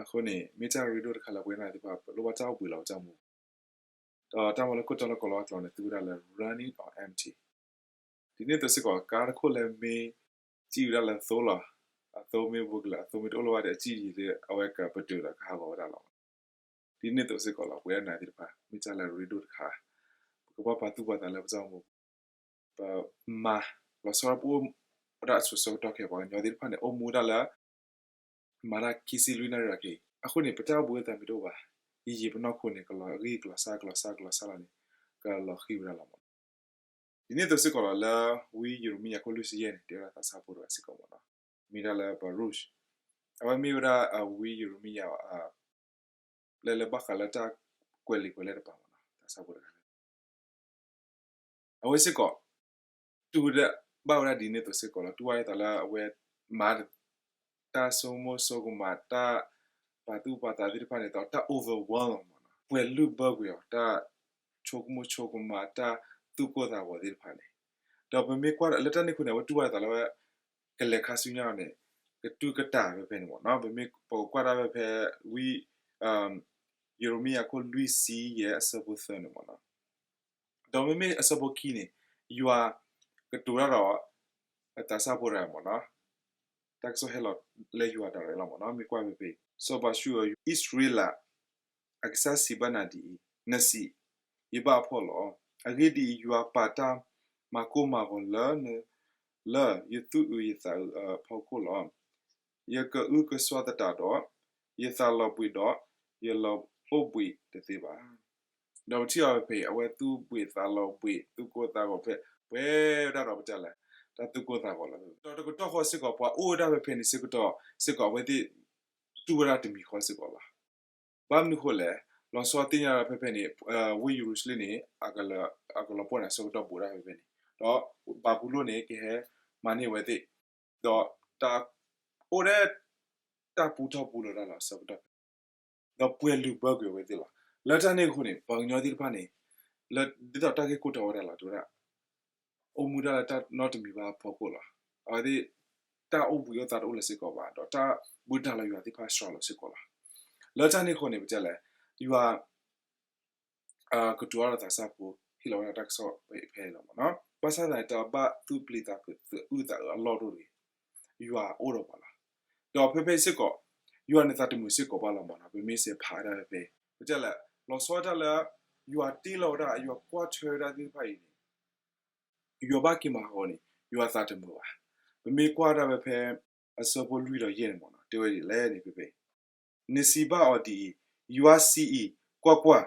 အဃိန့ၣ် မ့ၢ်တၢ်ရ့ဒိၣ်တခါလၢပဝဲဒၣ်သ့ၣ်တဖၣ် ပလိၣ်ဘၣ်တၢ်အိၣ်ဘှံးလီၤပတၢ်မူပူၤ, ဒီးတၢ်မၤလိခိၣ်တီလၢကိးလီၤအကျိာ်န့ၣ် သူဝဲဒၣ်လၢ running on empty. ဒ်န့ၣ်အသိးစ့ၢ်ကီး ကါတခိၣ်လၢမ့ၢ်စံၣ်ဝဲဒၣ်လၢသိလီၤ, အသိမ့ၢ်ဘူးကလၢာ် အသိမ့ၢ်တအိၣ်လၢၤဘၣ်ဒီး အစံၣ်ယံၤဒီး အဝဲကပတုာ်ဒီးကဟးဂီၤဝဲဒၣ်လီၤ. ဒ်န့ၣ်အသိးစ့ၢ်ကီးလီၤ ပဝဲဒၣ်သ့ၣ်တဖၣ် မ့ၢ်တၢ်လၢအရ့ဒိၣ်တခါ, ပကဘၣ်ပာ်သူၣ်ပာ်သးလၢပတၢ်အိၣ်မူပူၤ, ပမၤ လီၤဆီဒၣ်ပအိၣ်ဝဲဒၣ်အစိၤဆၢကတီၢ်ခဲအံၤ ပှၤကညီသ့ၣ်တဖၣ်န့ၣ် အိၣ်မူဒၣ်လၢ မၤတၢ်ခံဆံလွံၢ်နၣ်ရံၣ်အက့ၤ, အဃိန့ၣ် ပတၢ်အိၣ်ဘှံးအသးမ့ၢ်တအိၣ်ဘၣ်, ယံာ်ယံာ်ပနီၢ်ခိန့ၣ် ကလီၤဂံၢ်ကလီၤစၢ်ကလီၤစၢ်ကလီၤစၢ်လီၤန့ၣ် ကလီၤဃံၤဝဲဒၣ်လီၤမး. ဒ်န့ၣ်အသိးစ့ၢ်ကီးလီၤ လၢဝံယံးရမံယၤခိၣ်လွံၢ်ဆံယဲၢ်န့ၣ် တဲဝဲဒၣ်သးစၢ်ဖိတဂၤစ့ၢ်ကီးမးနီၤ, မ့ၢ်ဒၣ်လၢ Baruch, အဝဲမ့ၢ်ဝဲဒၣ်အဝံယံးရမံယၤ ပျဲလၢဘၣ်ဃးလၢတၢ်ကွဲးလံာ်ကွဲးလဲၢ်တပၤမးနီၤ, သးစၢ်ဖိတဂၤလၢ အဝဲစ့ၢ်ကီး တူၢ်ဘၣ်ဝဲဒၣ်ဒ်န့ၣ်အသိးစ့ၢ်ကီးလီၤ. တူၢ်ဘၣ်ဒ်သိးလၢအဝဲမၤ တၢ်ဆိကမိၣ်ဆိကမး တၢ်ပာ်သူၣ်ပာ်သးသ့ၣ်တဖၣ်န့ၣ်ဒီး တၢ် overwhelm မးနီၤ, ပှဲၤလုၢ်ဘၢကွံာ်အီၤ, တၢ်ဆိကမိၣ်ဆိကမး တၢ်သူၣ်ကိၢ်သးဂီၤသ့ၣ်တဖၣ်န့ၣ်, ဒီးပမ့ၢ်ကွၢ်လၢတၢ်န့ၣ်အဃိန့ၣ် အဝဲတူၢ်ဘၣ်ဒ်သိးလၢအဝဲ ကလဲၤခါဆူညါအီၤန့ၣ် ကတူၢ်ကတၢၢ်ဖဲဖဲန့ၣ်မးနီၤ. ပမ့ၢ်ပကကွၢ်ဒၣ်ဖဲဖဲ ဝံ ယံးရမံယၤခိၣ်လွံၢ်ဆံယဲၢ်အဆၢဖိသၢန့ၣ်မးနီၤ. ဒီးမ့မ့ၢ်အဆၢဖိခံန့ၣ် ယွၤကတိၤတၢ်ဒီး အသးစၢ်ဖိတဂၤမးနီၤ, တၢ်ကစီၣ်ဟဲလီၤလၢယွၤဒၣ်ရဲၣ်လီၤမးနီၤ. မ့ၢ်ကွၢ်ဖဲဖဲ စီၤပၤၡူၣ်ဧၢ, အံၣ်စရ့လးအကစၢ်စံးဘၣ်နၤဒ်အံၤ, နစံး, ယဘၣ်အဖှီၣ်လီၤ. အဂ့ၢ်ဒ်အံၤ, ယွၤပာ်တၢ်မၤကိၢ်မၤဂီၤလၢ လၢယသူၣ်အုးယသးအုးအဖီခိၣ်လီၤ. ယကအုကစွါသတးဒီး, ယသးလီၤဘှံးဒီး, ယလီၤအိၣ်ဘှံးတသ့ဘၣ်. ဒီးပထံၣ်အီၤဖဲဖဲအံၤ အဝဲသူၣ်ဘှံးသးလီၤဘှံး သူၣ်ကိၢ်သးဂီၤဖဲ ပှဲၤဝဲဒၣ်ဒီးပတဲလဲၣ် တၢ်သူၣ်ကိၢ်သးဂီၤလီၤ. ဒီးတကတီၢ်ဃီစ့ၢ်ကီး ပှၤအိၣ်ဝဲဒၣ်ဖဲဖဲန့ၣ်စ့ၢ်ကီး စ့ၢ်ကီးအဝဲသ့ၣ်တူၢ်ဝဲဒၣ်တမံၤဃီစ့ၢ်ကီးလီၤ. ဘၣ်မနုၤဃိလဲၣ်, လီၤဆီသ့ၣ်ညါဒီးဖဲဖဲန့ၣ် ဝ့ၢ်ယရူၤၡလ့ၣ်န့ၣ် အကလီၤပှီၢ်န့ၣ် အဆၢကတီၢ်ဘူးဒၣ်ဖဲဖဲန့ၣ်, ဒီးဘၤဘူလိၣ်န့ၣ် ကဟဲမၤန့ၢ်အဝဲသ့ၣ်, ဒီးတၢ်အိၣ်ဒၣ် တၢ်ပူထီၣ်ပူလီၤတၢ်လီၤဆၢကတီၢ်ဖဲ ဒီးပှဲၤလုၢ်ဘၢကွံာ်အဝဲသ့ၣ်လီၤ. လၢတၢ်န့ၣ်အဃိန့ၣ် ပှၤကညီသ့ၣ်တဖၣ်န့ၣ် လၢဒ်သိးတၢ်ဂ့ၢ်ကိၢ်တၢ်ဝဲဒၣ်လီၤ တဲဝဲဒၣ် အိၣ်မူဒၣ်လၢတၢ်နီတမံၤဘၣ်အဖီခိၣ်လီၤ. အဝဲသ့ၣ် တၢ်အိၣ်ဘှံးအိၣ်သါတအိၣ်လၢၤစ့ၢ်ကီးဘၣ်, ဒီးတၢ်ဘူးတၢ်လၢယွၤသ့ၣ်တဖၣ်စှၤလီၤစ့ၢ်ကီးလီၤ. လၢတၢ်န့ၣ်အဃိန့ၣ် ပတဲလဲၣ်, ယွၤ ကတိၤတၢ်ဒီးသးစၢ်ဖိ ဟ့ၣ်လီၤဝဲဒၣ်တၢ်ကစီၣ်ဖဲအံၤလီၤမးနီၤ. ဘၣ်ဆၣ်သနာ်က့ တၢ်ဘၣ်သူၣ်ပျံၤသးဖုးသးအုးသးအၢအလီၢ်တအိၣ်တဂ့ၤ, ယွၤအိၣ်ဒီးပှၤလီၤ. ဒီးဖဲဖဲစ့ၢ်ကီး ယွၤန့ၣ်သးတမုာ်စ့ၢ်ကီးဘၣ်လီၤမးနီၤ. ပမ့ၢ်စံးဖးဒၣ်ဖဲဖဲ ပတဲလဲၣ် လီၤဆီဒၣ်တၢ်လၢ ယွၤတ့လီၤဝဲဒၣ် ယွၤကွၢ်ထွဲဝဲဒၣ်သ့ၣ်တဖၣ်အံၤန့ၣ် ယွၤဘၣ်က့ၤမၤဟးဂီၤန့ၣ် ယွၤသးတမုာ်ဘၣ်. ပမ့ၢ်ကွၢ်ဒၣ်ဝဲဖဲ အဆၢဖိလွံၢ်ဒီးယဲၢ်န့ၣ်မးနီၤ တဲဝဲဒ်လဲၣ်န့ၣ်ဖဲဖဲ နစံးဘၣ်အီၤဒ်အံၤ, ယွၤစံးအံၤ, ကွၢ်ကွၢ်,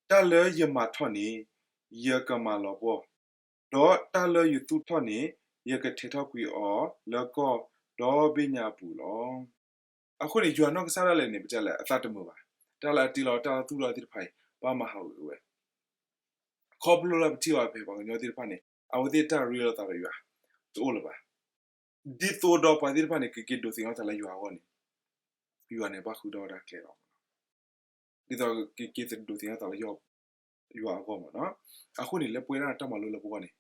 တၢ်လၢယမၤထီၣ်န့ၣ် ယကမၤလီၤပှီၢ်, ဒီးတၢ်လၢယသူၣ်ထီၣ်န့ၣ် ယကထဲးထီၣ်ကွံာ်အီၤလၢကီၢ်ဒီဘ့ၣ်ညါအပူၤလီၤ. အဃိန့ၣ် ယွၤနီၢ်ကစၢ်ဒၣ်လဲာ်န့ၣ် ပတဲလဲၣ် အသးတမုာ်ဘၣ်. တၢ်လၢအတ့လီၤတၢ်သူၣ်ထီၣ်သ့ၣ်တဖၣ်အံၤ ဘၣ်မၤဟးဂီၤဝဲ ခီဖျိလၢပထံၣ်အီၤဖဲပှၤကညီသ့ၣ်တဖၣ်န့ၣ် အဝဲသ့ၣ်တၢ်ရ့လိာ်သးဒီးယွၤ တအိၣ်လၢၤဘၣ်. ဒ်သိးဒီးပှၤသ့ၣ်တဖၣ်န့ၣ် ကက့ၤဒိးသ့ၣ်နီၣ်ထီၣ်သးလၢယွၤအဂီၢ်န့ၣ် ယွၤန့ၣ်ဘၣ်ဃုထီၣ်ဝဲဒၣ်ကျဲလီၤ. ဒ်သိးကက့ၤဒိးသ့ၣ်နီၣ်ထီၣ်သးလၢ ယွၤအဂီၢ်မးနီၤ. အဃိန့ၣ် လၢပဝဲဒၣ်တၢ်မၤလိလၢပဂီၢ်န့ၣ်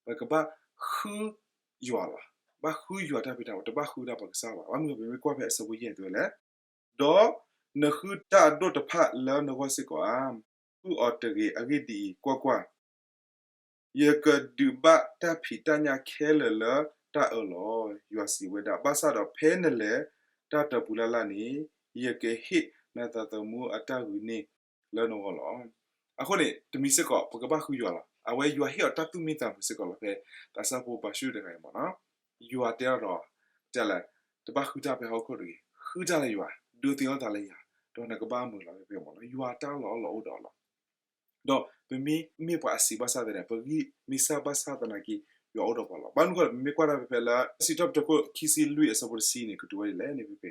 ပကဘၣ်ဃုယွၤလီၤ. ဘၣ်ဃုယွၤတၢ်ဖံးတၢ်မၤ တဘၣ်ဃုဒၣ်ပှၤကစၢ်ဘၣ်. ဘၣ်မနုၤပမ့ၢ်ကွၢ်ဖဲအဆၢဖိယဲၢ်တဲဝဲလဲၣ် ဒီးနဃုတၢ်အဒိၣ်တဖၣ်လၢနဂီၢ်စ့ၢ်ကီးဧါ. ဃုအီၤတဂ့ၤ. အဂ့ၢ်ဒ်အံၤ, ကွၢ်ကွၢ်, ယကဒုးဘၣ်တၢ်ဖံးတၢ်ညၣ်ခဲလၢာ်လၢတၢ်အၢလီၤ, ယွၤစံးဝဲဒၣ်. ဘၣ်ဆၣ်ဒီးဖဲနလဲၤတၢ်တပူၤလၢ်လၢ်န့ၣ် ယကဟ့ၣ်နသးသမူအတၢ်ဂုာ်န့ၢ်လၢနဂီၢ်လီၤ. အဃိန့ၣ် တမံၤစ့ၢ်ကီး ပကဘၣ်ဃုယွၤလီၤ. အဝဲယွၤဟ့ၣ်အီၤတၢ်သူၣ်မံသးမုာ်စ့ၢ်ကီးလီၤ ဖဲသးစၢ်ဖိဘၤၡူၣ်တဂၤအံၤမးနီၤ. ယွၤတဲအီၤဒီး တဲလဲၣ်, တဘၣ်ဃုတၢ်ဖဲဟီၣ်ခိၣ်တဂ့ၤ, ဃုတၢ်လၢယွၤ, ဒိးသ့ၣ်နီၣ်ထီၣ်သးလၢယၤ, ဒီးနကဘၣ်မုာ်လီၤဖဲဖဲမးနီၤ. ယွၤတၢ်လီၢ်အီလီၢ်အိၣ်ဒီးအီၤလီၤ. ဒီးပမ့ၢ်မ့ၢ်ပှၤအဆံးဘၣ်ဆၣ်သနာ်က့ ပဂံၢ်မ့ၢ်စၢ်ဘၣ်ဆၣ်သနာ်က့ ယွၤအိၣ်ဒီးပှၤလီၤ. ဘၣ်မနုၤဃိလဲၣ် ပမ့ၢ်ကွၢ်ဒၣ်ဖဲဖဲလၢ စံးထီၣ်ပတြၢၤခိၣ်ခံဆံလွံၢ်အဆၢဖိတဆံန့ၣ် ကတိၤဝဲဒ်လဲၣ်န့ၣ်ဖဲဖဲ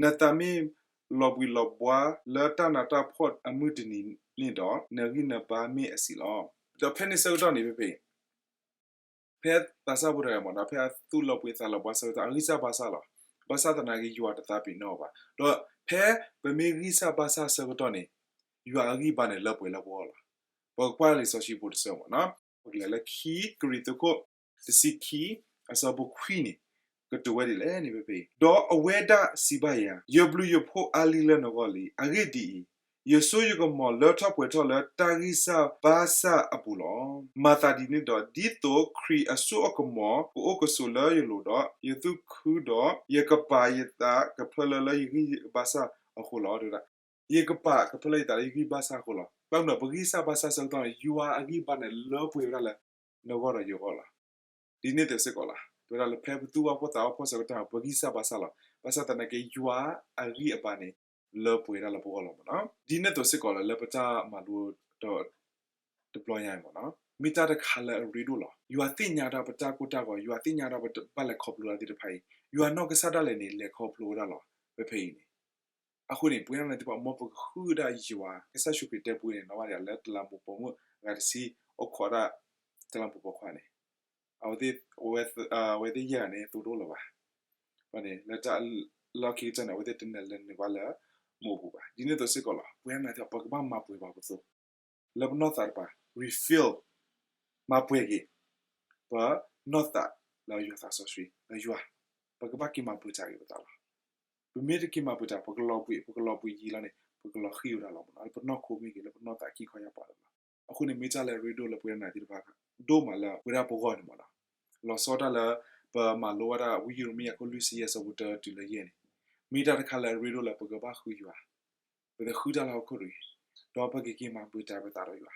နသးမ့ၢ်လီၤဘှံးလီၤဘှါလၢတၢ်နးတၢ်ဖှီၣ်အမုၢ်တနံၤန့ၣ်ဒီး နဂံၢ်နဘါမ့ၢ်အဆံးလီၤ. ဒီးဖဲန့ၣ်ဆၢကတီၢ်န့ၣ်ဖဲဖဲ ဖဲသးစၢ်ဖိတဂၤမးနီၤ ဖဲအသူၣ်လီၤဘှံးသးလီၤဘှါဆၢကတီၢ် အဂံၢ်စၢ်ဘါစၢ်လီၤ. ဘၣ်ဆၣ်သနာ်က့ ယွၤတသးပ့ၤနီၣ်အီၤဘၣ်. ဒီးဖဲပမ့ၢ်ဂံၢ်စၢ်ဘါစၢ်ဆၢကတီၢ်န့ၣ် ယွၤအဂံၢ်ဘါန့ၣ်လၢပှဲၤလၢပဂီၢ်လီၤ. ပကကွၢ်လံာ်စီဆှံဖိတဆၢမးနီၤ ပကလဲၤလၢခံကရံၣ်သူးခိၣ်တဆံခံ အဆၢဖိခွံန့ၣ် ကတိၤဝဲဒ်လဲၣ်န့ၣ် ဖဲဖဲအံၤ, ဒီးအဝဲဒၣ်စံးဘၣ်ယၤ, ယဘျုးယဖှိၣ်အါလံလၢနဂီၢ်လံ. အဂ့ၢ်ဒ်အံၤ, ယဆိယကမီၤလၢထီၣ်ပှဲၤထီၣ်လၢတၢ်ဂံၢ်စၢ်ဘါစၢ်အပူၤလီၤ. မၤသးဒ်န့ၣ်ဒီး ဒ်သိးခရံာ်အစိအကမီၤကအိၣ်ကဆိးလၢယလိၤဒီး, ယသူၣ်ခုဒီး ယကပာ်ယသးကဖၢလၢလၢယဂံၢ်ယဘါစၢ်အဃိလီၤ. တဲဝဲဒၣ်, ယကပာ်ကဖၢလၢယသးလၢယဂံၢ်ဘါစၢ်အဃိလီၤ. ဘၣ်မနုၤ ပဂံၢ်စၢ်ဘါစၢ်ဆၢကတီၢ်န့ၣ် ယွၤအဂံၢ်ဘါန့ၣ် လၢပှဲၤဝဲဒၣ်လၢ နဂီၢ်ဒီးယဂီၢ်လီၤ. ဒ်န့ၣ်အသိးစ့ၢ်ကီးလီၤ. တဲဝဲဒၣ်လၢဖဲပသူၣ်ဘၣ်ဖှီၣ်သးဘၣ်ဖှီၣ်ဆၢကတီၢ် ပဂံၢ်စၢ်ဘါစၢ်လီၤ. ဘၣ်ဆၣ်သနာ်က့ ယွၤအဂံၢ်အဘါန့ၣ် လၢပှဲၤဒၣ်လၢပဂီၢ်လီၤမ့ၢ်နီၤ. ဒ်န့ၣ်အသိးစ့ၢ်ကီးလီၤ လၢပတၢ်မၤလိတ တဘျီညါအံၤမ့ၢ်နီၤ, မ့ၢ်တၢ်တခါလၢအရ့ဒိၣ်လီၤ. ယွၤသ့ၣ်ညါတၢ်ပတၢ်ကိၢ်တၢ်ဂီၤ, ယွၤသ့ၣ်ညါတၢ်ပဘၣ်လဲၤခီဖျိတၢ်သ့ၣ်တဖၣ်အံၤ, ယွၤနီၢ်ကစၢ်ဒၣ်လဲာ်န့ၣ် လဲၤခီဖျိဝဲဒၣ်လီၤ. ဖဲဖဲအံၤန့ၣ် အဃိန့ၣ် ပဝဲဒၣ်န့ၣ်သ့ၣ်တဖၣ် မ်ပကဃုဒၣ်ယွၤ, ကစၢ်ယ့ၣ်ၡူးခရံာ်တဲပူန့ၣ် နီၢ်ဘၣ်ဒံးလၢတလးမူးပိာ်မုၣ်အဂၤတဆံ, အိၣ်ခိးဒၣ်တလးမူးပိာ်ခွါန့ၣ်, အဝဲသ့ၣ်, အဝဲသ့ၣ်ယဲၢ်ဂၤန့ၣ် သိတအိၣ်လၢၤဘၣ်. ဘၣ်န့ၣ် လၢတၢ်လီၢ်ခံကတၢၢ်န့ၣ် အဝဲသ့ၣ်တနၢၤလဲၤနုာ်ဘၣ်လၢမူးအပူၤဘၣ်. ဒ်န့ၣ်အသိးစ့ၢ်ကီးလီၤ. ပဝဲဒၣ်န့ၣ်သ့ၣ်တဖၣ် ပကဘၣ်မၤပှဲၤဘၣ်ပသး လၢပနီၢ်သးတပၤ, refill, မၤပှဲၤက့ၤ ပနီၢ်သးလၢယွၤသးစီဆှံ, လၢယွၤ, ပကဘၣ်က့ၤမၤပှဲၤတၢ်က့ၤပသးလီၤ. ပမ့ၢ်တက့ၤမၤပှဲၤတၢ် ပကလီၤဘှံး, ပကလီၤဘှံးယံာ်လီၤန့ၣ် ပကလီၤဃံၤဝဲဒၣ်လီၤမ့ၢ်နီၤ, လၢပနီၢ်ခိမ့ၢ်ဂ့ၤ, လၢပနီၢ်သးခံခီယၢ်ပၤလီၤ. အဃိန့ၣ် မ့ၢ်တၢ်လၢအရ့ဒိၣ်လၢပဝဲဒၣ်န့ၣ်သ့ၣ်တဖၣ် ဒိၣ်မးလၢပဝဲဒၣ်ပဂီၢ်န့ၣ်မ့ၢ်နီၤ. လီၤဆီဒၣ်တၢ်လၢပမၤလိဝဲဒၣ်ဝံယံးရမံယၤခိၣ်လွံၢ်ဆံယဲၢ်ဆၢဖိတၢတုၤလၢယဲၢ်န့ၣ်, မ့ၢ်တၢ်တခါလၢအရ့ဒိၣ်လၢပကဘၣ်ဃုယွၤ, ပကဃုတၢ်လၢဟီၣ်ခိၣ်တဂ့ၤ, ဒီးပကက့ၤမၤပှဲၤတၢ်ပသးဒီးယွၤ,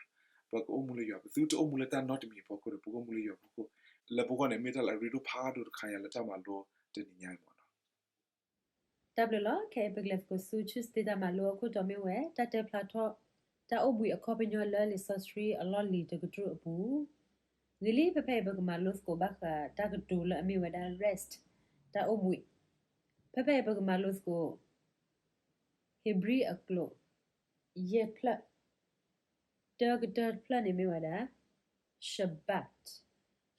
ပကအိၣ်မူလၢယွၤ, ပသုတအိၣ်မူလၢတၢ်နီတမံၤအဖီခိၣ်ဒီး ပကအိၣ်မူလၢယွၤအဖီခိၣ်, လၢပဂီၢ်န့ၣ် မ့ၢ်တၢ်လၢအရ့ဒိၣ်ဖးဒိၣ်တခါညါလၢတၢ်မၤလိတနံၤညါအံၤမ့ၢ်နီၤ. တၢ်ဘျုးလီၤ. ခဲအံၤပကလဲၤသကိးဆူ Tuesday တၢ်မၤလိအခိၣ်တီမ့ၢ်ဝဲ တၢ်တဲဖျါထီၣ် တၢ်အိၣ်ဘှံးအခီပညီလၢလံာ်စီဆှံအလီၢ်လံၤတကတြူၢ်အပူၤ, ဂ့ၤလံ ဖဲဖဲအံၤပကမၤလိသကိးဘၣ်ဃးတၢ်ကတိၤလၢအမ့ၢ်ဝဲဒၣ် rest တၢ်အိၣ်ဘှံး, ဖဲဖဲအံၤပကမၤလိသကိး ဧ့ၤဘြံၤအကျိာ် ယဲၢ်ဖျၢၣ်, တၢကတၢၢ်တဖျၢၣ်န့ၣ်မ့ၢ်ဝဲဒၣ် Shabbat,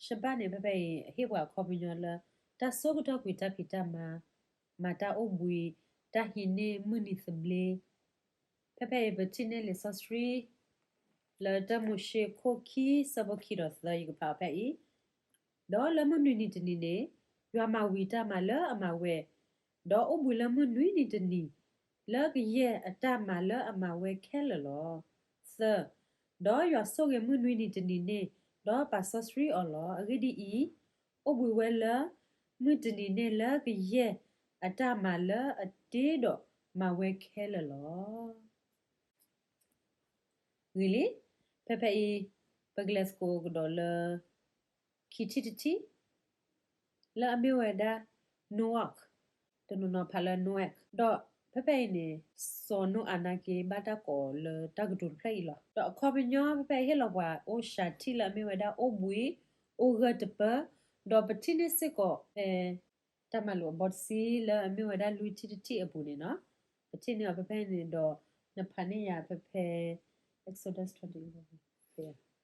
Shabbat န့ၣ် ဖဲဖဲအံၤ ဟ့ၣ်ပှၤအခီပညီလၢ တၢ်ဆိကတီၢ်ကွံာ်တၢ်ဖံးတၢ်မၤ, မၤတၢ်အိၣ်ဘှံး, တၢ်ဟံးန့ၢ်မုၢ်နံၤသဘျ့, ဖဲဖဲအံၤပထံၣ်န့ၢ်လံာ်စီဆှံ လၢတၢမိၤၡ့ခိၣ်ခံဆၢဖိခံဒီးသၢ ယကဖးအီၤဖဲအံၤ, ဒီးလၢမုၢ်နွံနံၤတနံၤန့ၣ် ယွၤမၤဝံၤတၢ်မၤလၢအမၤဝဲ, ဒီးအိၣ်ဘှံးလၢမုၢ်နွံနံၤတနံၤ လၢကယဲၢ်အတၢ်မၤလၢအမၤဝဲခဲလၢာ်လီၤ. သၢ, ဒီးယွၤဆိၣ်ဂ့ၤမုၢ်နွံနံၤတနံၤန့ၣ်, ဒီးပာ်စီဆှံအီၤလီၤ. အဂ့ၢ်ဒ်အံၤ, အိၣ်ဘှံးဝဲလၢမုၢ်တနံၤန့ၣ် လၢကယဲၢ်အတၢ်မၤလၢအတ့ဒီးမၤဝဲခဲလၢာ်လီၤ. ဂ့ၤလံ, ဖဲဖဲအံၤ ပကလဲၤသကိးကဒီးလၢ ခံထံၣ်တထံၣ် လၢအမ့ၢ်ဝဲဒၣ် Noach, တနီၤနီၤဖးလၢ Noach, ဒီးဖဲဖဲအံၤန့ၣ် စီၤနိအၤနာ်က့ ဘၣ်တၢ်ကိးလၢတၢ်ကတိၤတဖျၢၣ်အံၤလီၤ. ဒီးအခီပညီ ဖဲဖဲအံၤဟ့ၣ်လီၤပှၤအိၣ်စှၤထံၣ်လၢအမ့ၢ်ဝဲဒၣ်အိၣ်ဘှံး အိၣ်ဂၢၢ်တပၢၢ်, ဒီးပထံၣ်န့ၢ်စ့ၢ်ကီးဖဲ တၢ်မၤလိာ်အဘီတဆံလၢအမ့ၢ်ဝဲဒၣ်လွံၢ်ထံၣ်တထံၣ်အပူၤန့ၣ်နီၤ, ပထံၣ်န့ၢ်အီၤဖဲဖဲန့ၣ်ဒီး နဖးန့ၢ်ယၤဖဲဖဲ Exodus twenty,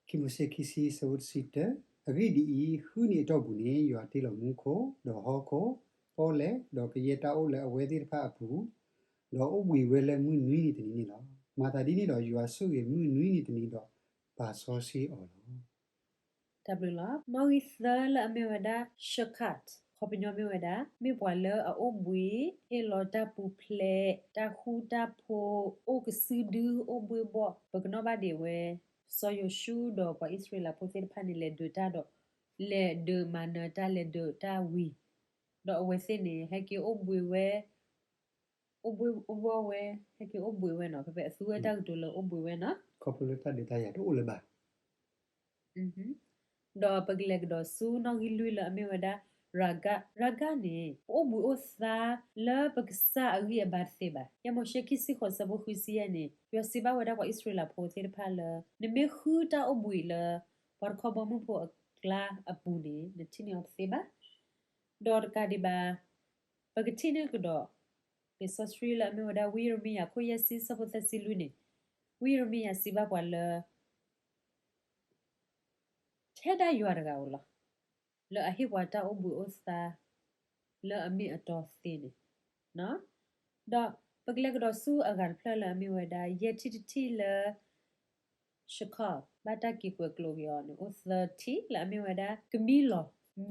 ခံမိၤၡ့ခံဆံ ဆၢဖိတဆံတၢ, အဂ့ၢ်ဒ်အံၤ, ဃုနံၤအတီၢ်ပူၤန့ၣ် ယွၤတ့လီၤမူခိၣ်, ဒီးဟီၣ်ခိၣ်, ပီၣ်လဲၣ်, ဒီးကယဲၢ်တၢ်အိၣ်လၢအဝဲသ့ၣ်တဖၣ်အပူၤ, ဒီးအိၣ်ဘှံးဝဲလၢမုၢ်နွံနံၤတနံၤန့ၣ်လီၤ. မၤသးဒ်န့ၣ်ဒီး ယွၤဆိၣ်ဂ့ၤမုၢ်နွံနံၤတနံၤဒီး ပာ်စီဆှံအီၤလီၤ. တၢ်ဘျုးလီၤ. နီၣ်ဂံၢ်သၢလၢအမ့ၢ်ဝဲဒၣ် Shabbat ခီပညီမ့ၢ်ဝဲဒၣ် မ့ၢ်ပှၤလၢအအိၣ်ဘှံး ဟ့ၣ်လီၤတၢ်ပူၤဖျဲး တၢ်ဃူတၢ်ဖိး အိၣ်ကစုဒု အိၣ်ဘှ့ၣ်ဘှီၣ် ပကနီၣ်ဘၣ်ဒံးဝဲ စီၤယိၤၡူဒီးပှၤအံၣ်စရ့လးဖိသ့ၣ်တဖၣ်န့ၣ် လဲၤဒုးတၢ်ဒီး လဲၤဒုးမၤနၢၤတၢ် လဲၤဒုးတၢ်ဝံၤ ဒီးအဝဲသ့ၣ်န့ၣ် ဟဲက့ၤအိၣ်ဘှံးဝဲ အိၣ်ဘှ့ၣ်အိၣ်ဘှီၣ်ဝဲ ဟဲက့ၤအိၣ်ဘှံးဝဲနီၤ ဖဲဖဲအသူဝဲတၢ်ကတိၤလၢအိၣ်ဘှံးဝဲနီၤ ခီဖျိလၢတၢ်ဒုးတၢ်ယၤတအိၣ်လၢၤဘၣ် ဒီးပကလဲၤကဒီးဆူနီၣ်ဂံၢ်လွံၢ်လၢအမ့ၢ်ဝဲဒၣ် ရာဂ ရာဂ န့ၣ် ပအိၣ်ဘှံးအိၣ်သါလၢပကစၢ်အဂံၢ်အဘါတသ့ဘၣ်. ယဲၢ်မိၤၡ့ခံဆံဃိးဆၢဖိဃုဆံယဲၢ်န့ၣ် ယွၤစံးဘၣ်ဝဲဒၣ်ပှၤအံၣ်စရ့လးဖိသ့ၣ်တဖၣ်လၢ နမ့ၢ်ဃုတၢ်အိၣ်ဘှံးလၢ ပှၤတခီဘီမုၢ်ဖိအကျါအပူၤန့ၣ် နထံၣ်န့ၢ်အီၤတသ့ဘၣ်. ဒီးတကးဒံးဘၣ် ပကထံၣ်န့ၢ်ကဒီး လံာ်စီဆှံလၢအမ့ၢ်ဝဲဒၣ် ဝံယံးရမံယၤ ခိၣ်ယဲၢ်ဆံ ဆၢဖိသၢဆံလွံၢ်န့ၣ် ဝံယံးရမံယၤစံးဘၣ်ပှၤလၢ ထဲဒၣ်ယွၤတဂၤဧိၤလီၤ. လၢအဟ့ၣ်ပှၤတၢ်အိၣ်ဘှံးအိၣ်သါ လၢအမ့ၢ်အတီသ့န့ၣ်, ဒီးပကလဲၤကဒီးဆူအဂၤတဖျၢၣ်လၢအမ့ၢ်ဝဲဒၣ် ယဲၢ်ထံၣ်တထံၣ်လၢ Sheol ဘၣ်တၢ်က့ၤကွဲးကျိးက့ၤအီၤန့ၣ် အိၣ်သၢထံၣ်လၢအမ့ၢ်ဝဲဒၣ် ကမံ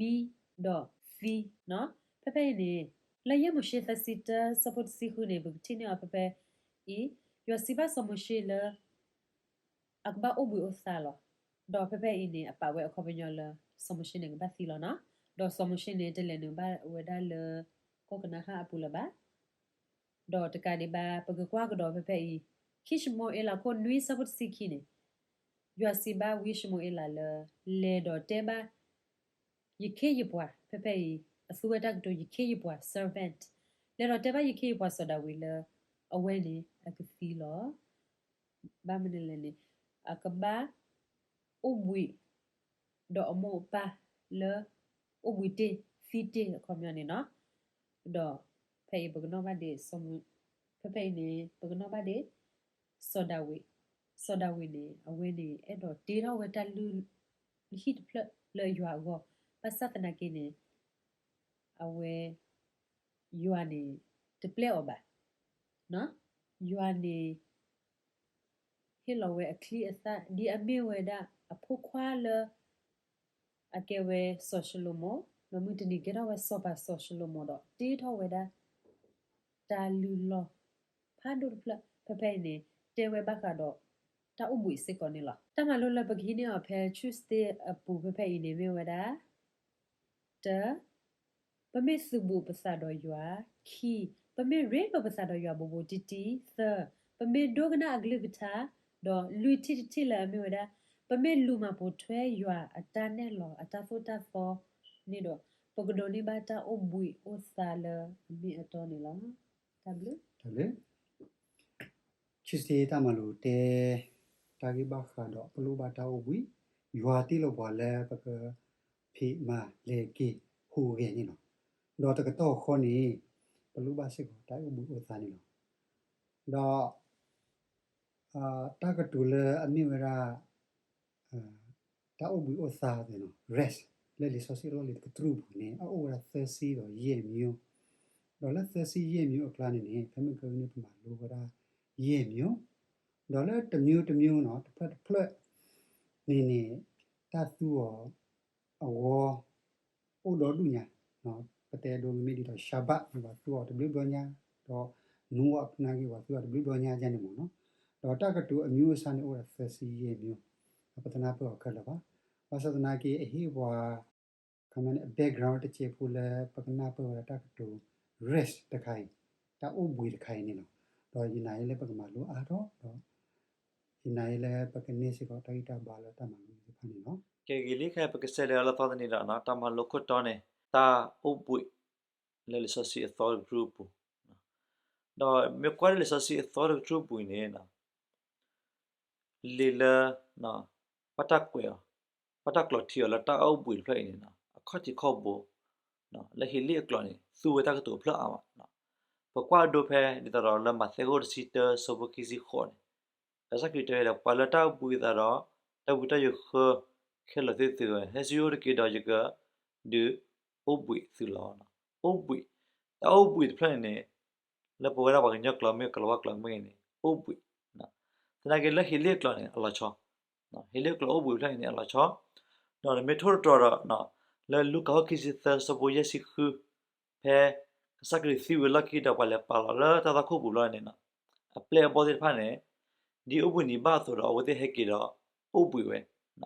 လီၤ, မံ, ဒီးသံနီၤ. ဖဲဖဲအံၤန့ၣ် လၢယဲၢ်မိၤၡ့သၢဆံတၢ ဆၢဖိတဆံဃုန့ၣ် ပကထံၣ်န့ၢ်အီၤဖဲဖဲအံၤ, ယွၤစံးဘၣ်စီၤမိၤၡ့လၢ အကဘၣ်အိၣ်ဘှံးအိၣ်သါလီၤ. ဒီးဖဲဖဲအံၤန့ၣ် အပာ်ဝဲအခီပညီလၢ စီၤမိၤၡ့န့ၣ်ကဘၣ်သံလီၤနီၤ. ဒီးစီၤမိၤၡ့န့ၣ် တလဲၤနုာ်ဘၣ်ဝဲဒၣ်လၢ ကီၢ်ကနၤအၣ်အပူၤလၢၤဘၣ်. ဒီးတကးဒံးဘၣ် ပကကွၢ်ကဒီးဖဲဖဲအံၤ, ခံၡမူၤအ့လးခိၣ်နွံဆၢဖိတဆံခံန့ၣ်, ယွၤစံးဘၣ်ဝံၡမူၤအ့လးလၢ လဲၤဒီးတဲဘၣ် ယခ့ယပှၤ ဖဲဖဲအံၤ အသူဝဲတၢ်ကတိၤ ယခ့ယပှၤ servant, လဲၤဒီးတဲဘၣ်ယခ့ယပှၤစီၤဒၤဝံးလၢ အဝဲန့ၣ်အကသံလီၤ. ဘၣ်မနုၤလဲၣ်န့ၣ် အကဘၣ်အိၣ်ဘှံး ဒီးအမိၢ်အပၢ်လၢ အိၣ်ဘှံးတ့ၢ်သံတ့ၢ်အခီပညီန့ၣ်နီၤ. ဒီးဖဲအံၤပကနီၣ်ဘၣ်ဒံး ဖဲဖဲအံၤန့ၣ် ပကနီၣ်ဘၣ်ဒံး စီၤဒၤဝံး, စီၤဒၤဝံးန့ၣ် အဝဲန့ၣ်အဲၣ်ဒိးတ့ထီၣ်ဝဲတၢ်လုၢ်ဟံၣ်တဖျၢၣ်လၢယွၤအဂီၢ်, ဘၣ်ဆၣ်သနာ်က့န့ၣ် အဝဲ ယွၤန့ၣ် တပျဲအီၤဘၣ်. ယွၤန့ၣ် ဟ့ၣ်လီၤဝဲအချံအသၣ် ဒ်အမ့ၢ်ဝဲဒၣ်အဖိခွါလၢ အကဲဝဲစီၤၡလိၤမိၤ, ဒီးမုၢ်တနံၤကဲထီၣ်ဝဲစီၤပၤစီၤၡလိၤမိၤဒီး တ့ထီၣ်ဝဲဒၣ် တၢ်လုၢ်လီၢ် ဖးဒိၣ်တဖျၢၣ် ဖဲဖဲအံၤန့ၣ် တဲဝဲဘၣ်ဃးဒီး တၢ်အိၣ်ဘှံးစ့ၢ်ကီးန့ၣ်လီၤ. တၢ်မၤလိလၢပကဟံးန့ၢ်အီၤဖဲ Tuesday အပူၤဖဲဖဲအံၤန့ၣ်မ့ၢ်ဝဲဒၣ် တၢ ပမ့ၢ်သုးဘူးပသးဒီးယွၤ, ခံ, ပမ့ၢ်ရ့လိာ်ပသးဒီးယွၤဘူးဘူးတံၢ်တံၢ်, သၢ, ပမ့ၢ်ဒိကနၣ်အကလုၢ်ကထါ, ဒီးလွံၢ်ထံၣ်တထံၣ်လၢအမ့ၢ်ဝဲဒၣ် ပမ့ၢ်လူၤမၤပိာ်ထွဲယွၤအတၢ်နဲၣ်လီၤအတၢ်သိၣ်တၢ်သီန့ၣ်ဒီး ပကဒိးန့ၢ်ဘၣ်တၢ်အိၣ်ဘှံးအိၣ်သါလၢအမ့ၢ်အတီန့ၣ်လီၤ. တၢ်ဘျုး တၢ်ဘျုး Tuesday တၢ်မၤလိတဲ တၢ်ဂ့ၢ်ဘၣ်ဃးဒီးပလိၣ်ဘၣ်တၢ်အိၣ်ဘှံး, ယွၤတ့လီၤပှၤလၢပကဖံးမၤလဲၤက့ၤဟူးဂဲၤန့ၣ်လီၤ. ဒီးတကတီၢ်ဃီန့ၣ် ပလိၣ်ဘၣ်စ့ၢ်ကီးတၢ်အိၣ်ဘှံးအိၣ်သါန့ၣ်လီၤ. ဒီး တၢ်ကတိၤလၢအမ့ၢ်ဝဲဒၣ် တၢ်အိၣ်ဘှံးအိၣ်သါသ့ၣ်နီၤ rest လၢလံာ်စီဆှံအလီၢ်လံၤတကတြူၢ်ပူၤန့ၣ် အအိၣ်ဝဲဒၣ်သၢဆံဒီးယဲၢ်မံၤ, ဒီးလၢသၢဆံယဲၢ်မံၤအကျါန့ၣ်န့ၣ် ဖဲမုၢ်ကနံၤန့ၣ် ပမၤလိဝဲဒၣ်ယဲၢ်မံၤ, ဒီးလၢတမံၤတမံၤနီၤ တဖျၢၣ်တဖျၢၣ်န့ၣ်န့ၣ် တၢ်သူအီၤ အဂီၢ် အိၣ်ဒီဒူၣ်ညါ, ပတဲဒိမ့မ့ၢ်ဒ်သိး Shabbat န့ၣ် ပှၤသူအီၤတဘျုးဘျီညါ, ဒီး Noah နာ်က့ ပှၤသူအီၤတဘျုးဘျီညါယဲန့ၣ်မ့ၢ်နီၤ, ဒီးတၢ်ကတိၤအမံၤအိၣ်ဆါန့ၣ် အိၣ်ဝဲဒၣ်သၢဆံယဲၢ်မံၤ, ပတနၢ်ပၢၢ်အီၤခဲလၢာ်ဘၣ်, ဘၣ်ဆၣ်သနာ်က့ အဟ့ၣ်ပှၤ ခီမ့ၢ်န့ၣ် အ background တစဲးဖိလၢပကနၢ်ပၢၢ်ဝဲဒၣ်တၢ်ကတိၤ rest တခါအံၤ, တၢ်အိၣ်ဘှံးတခါအံၤန့ၣ်လီၤ. ဒီးယနာ်လၢပကမၤလိအါထီၣ်ဒီး ယနာ်လၢပကန့ၢ်စ့ၢ်ကီးတၢ်ဂံၢ်တၢ်ဘါလၢတၢ်မၤလိသ့ၣ်တဖၣ်န့ၣ်လီၤ. ကဲဂ့ၤလံခဲ ပကစးလဲၤအလီၤသီတနံၤဒီး တၢ်မၤလိခိၣ်တီန့ၣ် တၢ်အိၣ်ဘှံး လၢလံာ်စီဆှံအသီတကတြူၢ်အပူၤ, ဒီးမ့ၢ်ကွၢ်လၢလံာ်စီဆှံအသီတကတြူၢ်အပူၤအံၤန့ၣ် လံာ်လၢ ဘၣ်တၢ်ကွဲးအီၤ, ဘၣ်တၢ်ကျိးထံအီၤလၢတၢ်အိၣ်ဘှံးတဖျၢၣ်အံၤန့ၣ် အခီၣ်ထံးခီၣ်ဘိ လၢဟ့းလ့ၣ်အကျိာ်န့ၣ် သူဝဲတၢ်ကတိၤဖျၢၣ်အါမး, ပကွၢ်အဒိဖဲဒ်သိးဒီးလၢမးသဲခိၣ်တဆံတၢ ဆၢဖိခံဆံဃိးန့ၣ် ကစၢ်ခရံာ်တဲဝဲဒၣ် ပှၤလၢတၢ်အိၣ်ဘှံးအသးဒီး တၢ်ဝံတၢ်ယိးဃၢ ခဲလၢာ်သ့ၣ်သုဧၢ, ဟဲဆူယအိၣ်တက့ၢ်ဒီးယကဒုးအိၣ်ဘှံးသုလီၤ. အိၣ်ဘှံး, တၢ်အိၣ်ဘှံးတဖျၢၣ်န့ၣ်န့ၣ် လၢပဝဲဒၣ်ပှၤကညီကျိာ်မ့ၢ်ဂ့ၤ ကလၤဝါကျိာ်မ့ၢ်ဂ့ၤန့ၣ် အိၣ်ဘှံး, သနာ်က့လၢဟ့းလ့ၣ်အကျိာ်န့ၣ် အလီၤဆီ, ဟ့းလ့ၣ်အကျိာ်အိၣ်ဘှံးတဖျၢၣ်န့ၣ်န့ၣ် အလီၤဆီ, ဒီးနမ့ၢ်ထိၣ်သတြီၤဒီး လၢလူၤကၣ်ခိၣ်ခံဆံသၢ ဆၢဖိယဲၢ်ဆံဃု ဖဲကစၢ်ခရံာ်သံဝံၤအလီၢ်ခံဒီးပှၤလဲၤပာ်လီၤလၢတၢ်သွၣ်ခိၣ်ပူၤဘျီန့ၣ် အပျဲၢ်အဘီၣ်သ့ၣ်တဖၣ်န့ၣ် ဒ်အိၣ်ဘှံးနံၤဘၣ်အသိးဒီး အဝဲသ့ၣ်ဟဲက့ၤ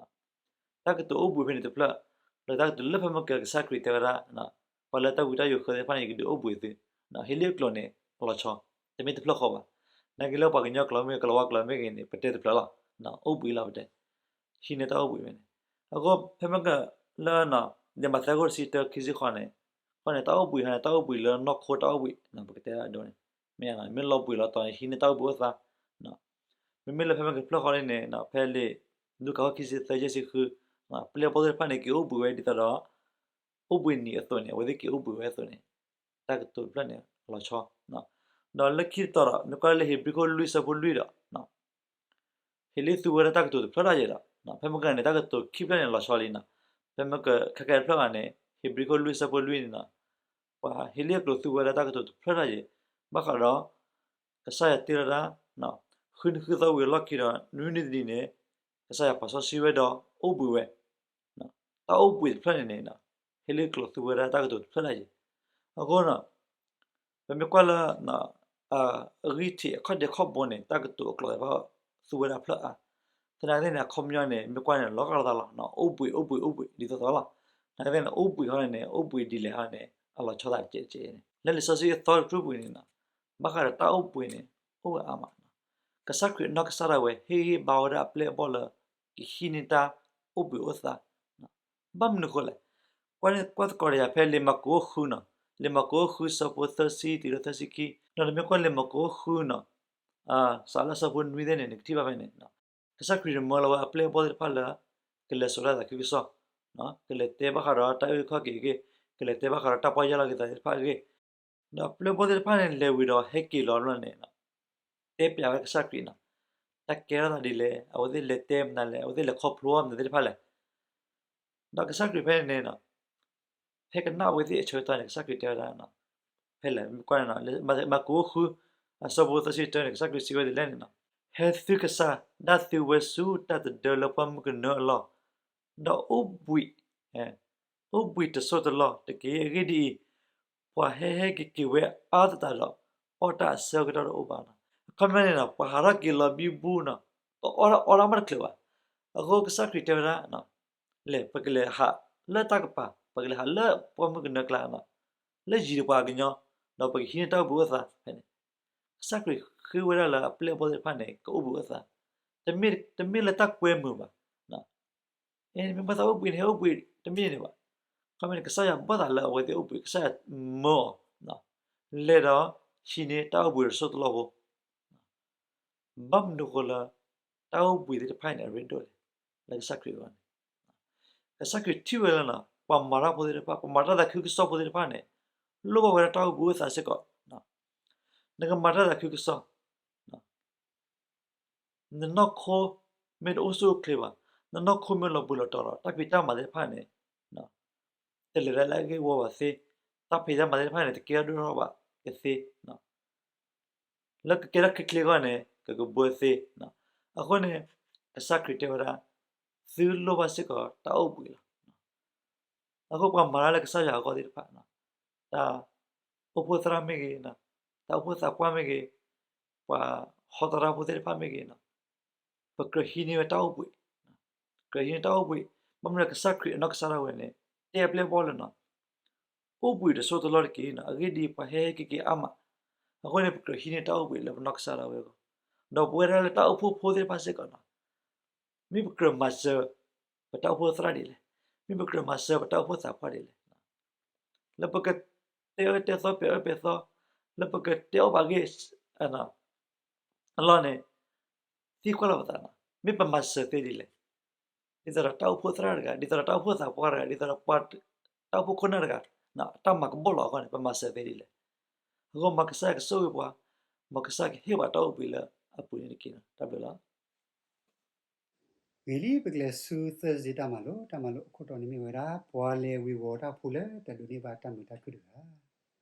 ဒီးအိၣ်ဘှံးဝဲ, တၢ်ကတိၤအိၣ်ဘှံးဖဲန့ၣ်တဖျၢၣ်, လၢတၢ်ကတိၤလၢဖဲမ့ၢ်ကစၢ်ခရံာ်တဲဝဲဒၣ် ပှၤလၢတၢ်ဝံတၢ်ယိးဃၢသ့ၣ်တဖၣ်န့ၣ် ယကဒုးအိၣ်ဘှံးသု, ဟ့းလ့ၣ်အကျိာ်န့ၣ် အလီၤဆီ, တမ့ၢ်တဖျၢၣ်ဃီဘၣ်, သနာ်က့လၢပှၤကညီကျိာ်မ့ၢ်ဂ့ၤ ကလၤဝါကျိာ်မ့ၢ်ဂ့ၤန့ၣ် ပတဲတဖျၢၣ်လီၤ, အိၣ်ဘှံးလီၤပတဲ ဟံးန့ၢ်တၢ်အိၣ်ဘှံးဝဲန့ၣ်, အဃိဖဲမ့ၢ်ကလၢ လံာ်မးသဲခိၣ်တဆံတၢ ခံဆံဃိးန့ၣ်, ဃိန့ၣ် တၢ်အိၣ်ဘှံးဟီန့ၣ် တၢ်အိၣ်ဘှံးလၢနီၢ်ခိတၢ်အိၣ်ဘှံး ပကတဲဒ်န့ၣ်, မ့ၢ်မ့ၢ်လီၤဘှံးလီၤတီၤန့ၣ် ဟံးန့ၢ်တၢ်အိၣ်ဘှံးအိၣ်သါ, မ့မ့ၢ်လၢဖဲမ့ၢ်ကဖျၢၣ်ဃီလံန့ၣ် ဖဲလံာ်လူၤကၣ်ခိၣ်ခံဆံသၢ ယဲၢ်ဆံဃု, ပျဲၢ်ဘီၣ်သ့ၣ်တဖၣ်န့ၣ် က့ၤအိၣ်ဘှံးဝဲဒ်သိးဒီး အိၣ်ဘှံးနံၤအသိးန့ၣ် အဝဲသ့ၣ်က့ၤအိၣ်ဘှံးဝဲအသိးန့ၣ်, တၢ်ကတိၤတဖျၢၣ်န့ၣ် အလီၤဆီ, ဒီးလၢခံတတီၤဒီး မ့ၢ်ကွၢ်လၢဟ့းဘြံၤခိၣ်လွံၢ်ဆၢဖိလွံၢ်ဒီး ဟ့းလ့ၣ်သူဝဲဒၣ်တၢ်ကတိၤတဖျၢၣ်တၢ်ယဲၢ်ဒီး ဖဲမ့ၢ်ကန့ၣ် တၢ်ကတိၤခံဖျၢၣ်န့ၣ် လီၤဆီလံနီၤ. ဖဲမ့ၢ်ကခဲကဲတဖျၢၣ်ဂၤန့ၣ် ဟ့းဘြံၤခိၣ်လွံၢ်ဆၢဖိလွံၢ်န့ၣ်နီၤ, ပှၤဟ့းလ့ၣ်အကျိာ်သူဝဲဒၣ်တၢ်ကတိၤတဖျၢၣ်တၢ်ယဲၢ်, ဘၣ်ဃးဒီး ကစၢ်ယွၤတ့လီၤတၢ် ဃုနံၤဃုသီဝံၤအလီၢ်ခံဒီး နွံနံၤတနံၤန့ၣ် ကစၢ်ယွၤပာ်စီဆှံဝဲဒီးအိၣ်ဘှံးဝဲ တၢ်အိၣ်ဘှံးတဖျၢၣ်န့ၣ်န့ၣ် ဟ့းလ့ၣ်အကျိာ်သူဝဲဒၣ်တၢ်ကတိၤတဖျၢၣ်တၢ်ယဲၢ်. အဃိ ပမ့ၢ်ကွၢ်လၢ အဂံၢ်ထံးအခီၣ်ဒဲးခီၣ်ဘိန့ၣ် တၢ်ကတိၤအကျိာ်သ့ၣ်တဖၣ် သူဝဲဒၣ်ဖျၢၣ်အါ, သနာ်က့န့ၣ် အခီပညီန့ၣ် မ့ၢ်ကွၢ်န့ၣ် လီၤဂာ်လိာ်သးလီၤ, အိၣ်ဘှံး အိၣ်ဘှံး အိၣ်ဘှံး ဒ်သိးသိးလီၤ. သနာ်က့န့ၣ် အိၣ်ဘှံးဃီန့ၣ်န့ၣ် အိၣ်ဘှံးဒ်လဲၣ်ဃီန့ၣ် အလီၤဆီသးတကဲးတကဲးန့ၣ် လၢလံာ်စီဆှံအသီတကတြူၢ်ပူၤန့ၣ် ဘၣ်ဃးဒီးတၢ်အိၣ်ဘှံးန့ၣ် အိၣ်ဝဲအါမး. ကစၢ်ခရံာ်အနီၢ်ကစၢ်ဒၣ်ဝဲ ဟ့ၣ်ဂံၢ်ဘါဝဲဒၣ်အပျဲၢ်အဘီၣ်လၢ ကဟံးန့ၢ်တၢ်အိၣ်ဘှံးအိၣ်သါ ဘၣ်မနုၤဃိလဲၣ်. ကွၢ်န့ၢ်ကွၢ်သကိးဒီးယၤဖဲလံာ်မၢ်ကူးအိၣ်ဃုနီၤ, လံာ်မၢ်ကူးအိၣ်ဃုဆၢဖိသၢဆံတုၤလၢသၢဆံခံ, ဒီးနမ့ၢ်ကွၢ်လံာ်မၢ်ကူးအိၣ်ဃုနီၤ, စးလၢဆၢဖိနွံသ့ၣ်န့ၣ် နကထံၣ်ဘၣ်ဖဲန့ၣ်, ကစၢ်ခရံာ်န့ၣ်မၢလီၤဝဲအပျဲၢ်အဘီၣ်သ့ၣ်တဖၣ်လၢ ကလဲၤစိာ်ဒၣ်သးခုကစီၣ်, ကလဲၤတဲဘၣ်ဃးဒီးတၢ်အုၣ်ခီၣ်က့ၤအဂ့ၢ်, ကလဲၤတဲဘၣ်ဃးဒီးတၢ်ပီၢ်ယၢ်လီၤက့ၤသးသ့ၣ်တဖၣ်အဂ့ၢ်, ဒီးပျဲၢ်ဘီၣ်သ့ၣ်တဖၣ်န့ၣ် လဲၤဝံၤဒီးဟဲက့ၤလီၤဘျီန့ၣ် တဲပျးဝဲကစၢ်ခရံာ်နီၤ, တၢ်ကဲထီၣ်သးဒ်လဲၣ်, အဝဲသ့ၣ်လဲၤတဲမနုၤလဲၣ်, အဝဲသ့ၣ်လဲၤခီဖျိမနုၤသ့ၣ်တဖၣ်လဲၣ်. ဒီးကစၢ်ခရံာ်ဖဲန့ၣ်န့ၣ် ဖဲကနၣ်အဝဲသ့ၣ်အဆၢကတီၢ်န့ၣ် ကစၢ်ခရံာ်တဲဝဲဒၣ် ဖဲလဲၣ် မ့ၢ်ကွၢ်န့ၣ် မၢ်ကူးအိၣ်ဃု အဆၢဖိသၢဆံတၢန့ၣ် ကစၢ်ခရံာ်စံးဝဲဒ်လဲၣ်န့ၣ်, ဟဲသုကစၢ်ဒၣ်သုဝဲဆူတၢ်သဒၢလၢပှၢ်မုၢ်ကနၢအလီၢ်, ဒီးအိၣ်ဘှံး အိၣ်ဘှံးတစိၢ်တလီၢ်တက့ၢ်. အဂ့ၢ်ဒ်အံၤ, ပှၤဟဲဟဲက့ၤက့ၤဝဲအါသတးဒီး အီၣ်တၢ်အဆၢကတီၢ်တအိၣ်ဘၣ်နီၤ. အခီပညီန့ၣ်နီၤ ပှၤဟးထီၣ်က့ၤလီၤဘံဘူနီၤ, ကအီၣ်တၢ်အီတၢ်မးတချုးဘၣ်. အဃိကစၢ်ခရံာ်တဲဝဲဒၣ် လဲၤ ပကလဲၤဟးလၢတၢ်ကပၤ, ပကလဲၤဟးလၢပှၢ်မုၢ်ကနၢကျါနီၤ, လၢယံၤဒီးပှၤကညီ, ဒီးပကဟံးန့ၢ်တၢ်အိၣ်ဘှံးအိၣ်သါဖဲန့ၣ်. ကစၢ်ခရံာ်ဃ့ဝဲဒၣ်လၢအပျဲၢ်အဘီၣ်သ့ၣ်တဖၣ်န့ၣ် ကအိၣ်ဘှံးအိၣ်သါ, တမ့ၢ်လၢတၢ်ကွဲမုာ်ဘၣ်. မ့ၢ်ဘၣ်သးအိၣ်ဘှံးန့ၣ် ဟဲအိၣ်ဘှံးတမ့ၢ်န့ၣ်ဘၣ်. ခီမ့ၢ်န့ၣ် ကစၢ်ယွၤဘၣ်သးလၢအဝဲသ့ၣ်အိၣ်ဘှံး, ကစၢ်ယွၤမၢအီၤ လဲၤဒီးဟံးန့ၢ်တၢ်အိၣ်ဘှံးတစိၢ်တလီၢ်ဖိ ဘၣ်မနုၤဃိလၢ တၢ်အိၣ်ဘှံးသ့ၣ်တဖၣ်န့ၣ် အရ့ဒိၣ်လဲၣ် လၢကစၢ်ခရံာ်အဂီၢ်န့ၣ်. ကစၢ်ခရံာ်ထံၣ်ဝဲလၢ ပှၤမၤတၢ်ဖိသ့ၣ်တဖၣ်, ပှၤမၤတၢ်သးခုကစီၣ်ဖိသ့ၣ်တဖၣ်န့ၣ် လိၣ်ဘၣ်ဝဲဒၣ်တၢ်အိၣ်ဘှံးအိၣ်သါစ့ၢ်ကီး. နကမၤတၢ်သးခုကစီၣ် နနီၢ်ခိမ့ၢ်တအိၣ်ဆူၣ်အိၣ်ချ့ဘၣ်, နနီၢ်ခိမ့ၢ်လီၤဘှံးလီၤတီၤဒီး တၢ်ဖံးတၢ်မၤသ့ၣ်တဖၣ်န့ၣ် တလဲၤဒၣ်လၢအဂ့ၢ်ဝီဘၣ်သ့, တၢ်ဖံးတၢ်မၤသ့ၣ်တဖၣ်န့ၣ် တကဲထီၣ်ဒိၣ်ထီၣ်ဘၣ်ကသ့, လၢကကဲထီၣ်ချ့ချ့အဂီၢ်န့ၣ် ကကဘှၢသ့. အဃိန့ၣ် ကစၢ်ခရံာ်တဲဝဲဒၣ် သုလိၣ်ဘၣ်စ့ၢ်ကီးတၢ်အိၣ်ဘှံးလီၤ. အဃိပှၤမၤတၢ်လၢကစၢ်ယွၤအဂီၢ်သ့ၣ်တဖၣ် တၢ်အိၣ်ဖှိၣ်သရၣ်မ့ၢ်ဂ့ၤ, တၢ်အိၣ်ဖှိၣ်သးပှၢ်မ့ၢ်ဂ့ၤ, ပှၤဟီသရၣ်ဖိသ့ၣ်တဖၣ်မ့ၢ်ဂ့ၤ, ပကြၢးဟံးန့ၢ်ဝဲတၢ်အိၣ်ဘှံး, ကြၢးဟံးန့ၢ်တၢ်အိၣ်ဘှံး, ဘၣ်မနုၤကစၢ်ခရံာ်အနီၢ်ကစၢ်ဒၣ်ဝဲန့ၣ် တဲအပျဲၢ်အဘီၣ်လၢ အိၣ်ဘှံးတစိၢ်တလီၢ်တက့ၢ်, အဂ့ၢ်ဒ်အံၤ ပှၤဟဲဟဲက့ၤက့ၤအါမး, အဃိန့ၣ် ပကြၢးဟံးန့ၢ်တၢ်အိၣ်ဘှံးလၢပနီၢ်ကစၢ်ဒၣ်ဝဲအဂီၢ်, ဒီးပဝဲဒၣ်လၢတၢ်အိၣ်ဖှိၣ်ဖိသ့ၣ်တဖၣ်စ့ၢ်ကီး မ့ၢ်ပကြၢးမၤစၢၤ ပတၢ်အိၣ်ဖှိၣ်သရၣ်ဒ်လဲၣ်, မ့ၢ်ပကြၢးမၤစၢၤပတၢ်အိၣ်ဖှိၣ်သးပှၢ်ဒ်လဲၣ်, လၢပကတဲအၢတဲသီ ပဲာ်အၢပဲာ်သီ, လၢပကတဲအီၣ်ဘၣ်ဂ့ၢ် အလီၢ်န့ၣ် သံကွၢ်လီၤပသး, မ့ၢ်ပမၤစၢၤသ့ဒ်လဲၣ်, ဒ်သိးဒီးတၢ်အိၣ်ဖှိၣ်သရၣ်တဂၤ, ဒ်သိးဒီးတၢ်အိၣ်ဖှိၣ်သးပှၢ်တဂၤ, ဒ်သိးဒီးပှၤ တၢ်အိၣ်ဖှိၣ်ခိၣ်နၢ်တဂၤ တၢ်မၤကဘီၣ်လီၤအဂီၢ်န့ၣ် ပမၤစၢၤသ့ဒ်လဲၣ်. အဃိမ်ကစၢ်ယွၤကဆိၣ်ဂ့ၤပှၤ, မ်ကစၢ်ကဟ့ၣ်ပှၤတၢ်အိၣ်ဘှံးလၢအပူၤန့ၣ်တက့ၢ်. တၢ်ဘျုးလီၤ. ဂ့ၤလံ, ပကလဲၤဆူ Thursday တၢ်မၤလိ, တၢ်မၤလိအခိၣ်တီန့ၣ်မ့ၢ်ဝဲဒၣ် ပှၤလဲၤဝ့ၤဝီၤတၢ်ဖိလၢတၢ်ဒိးန့ၢ်ဘၣ်တၢ်မုာ်တၢ်ခုၣ်တဂၤ.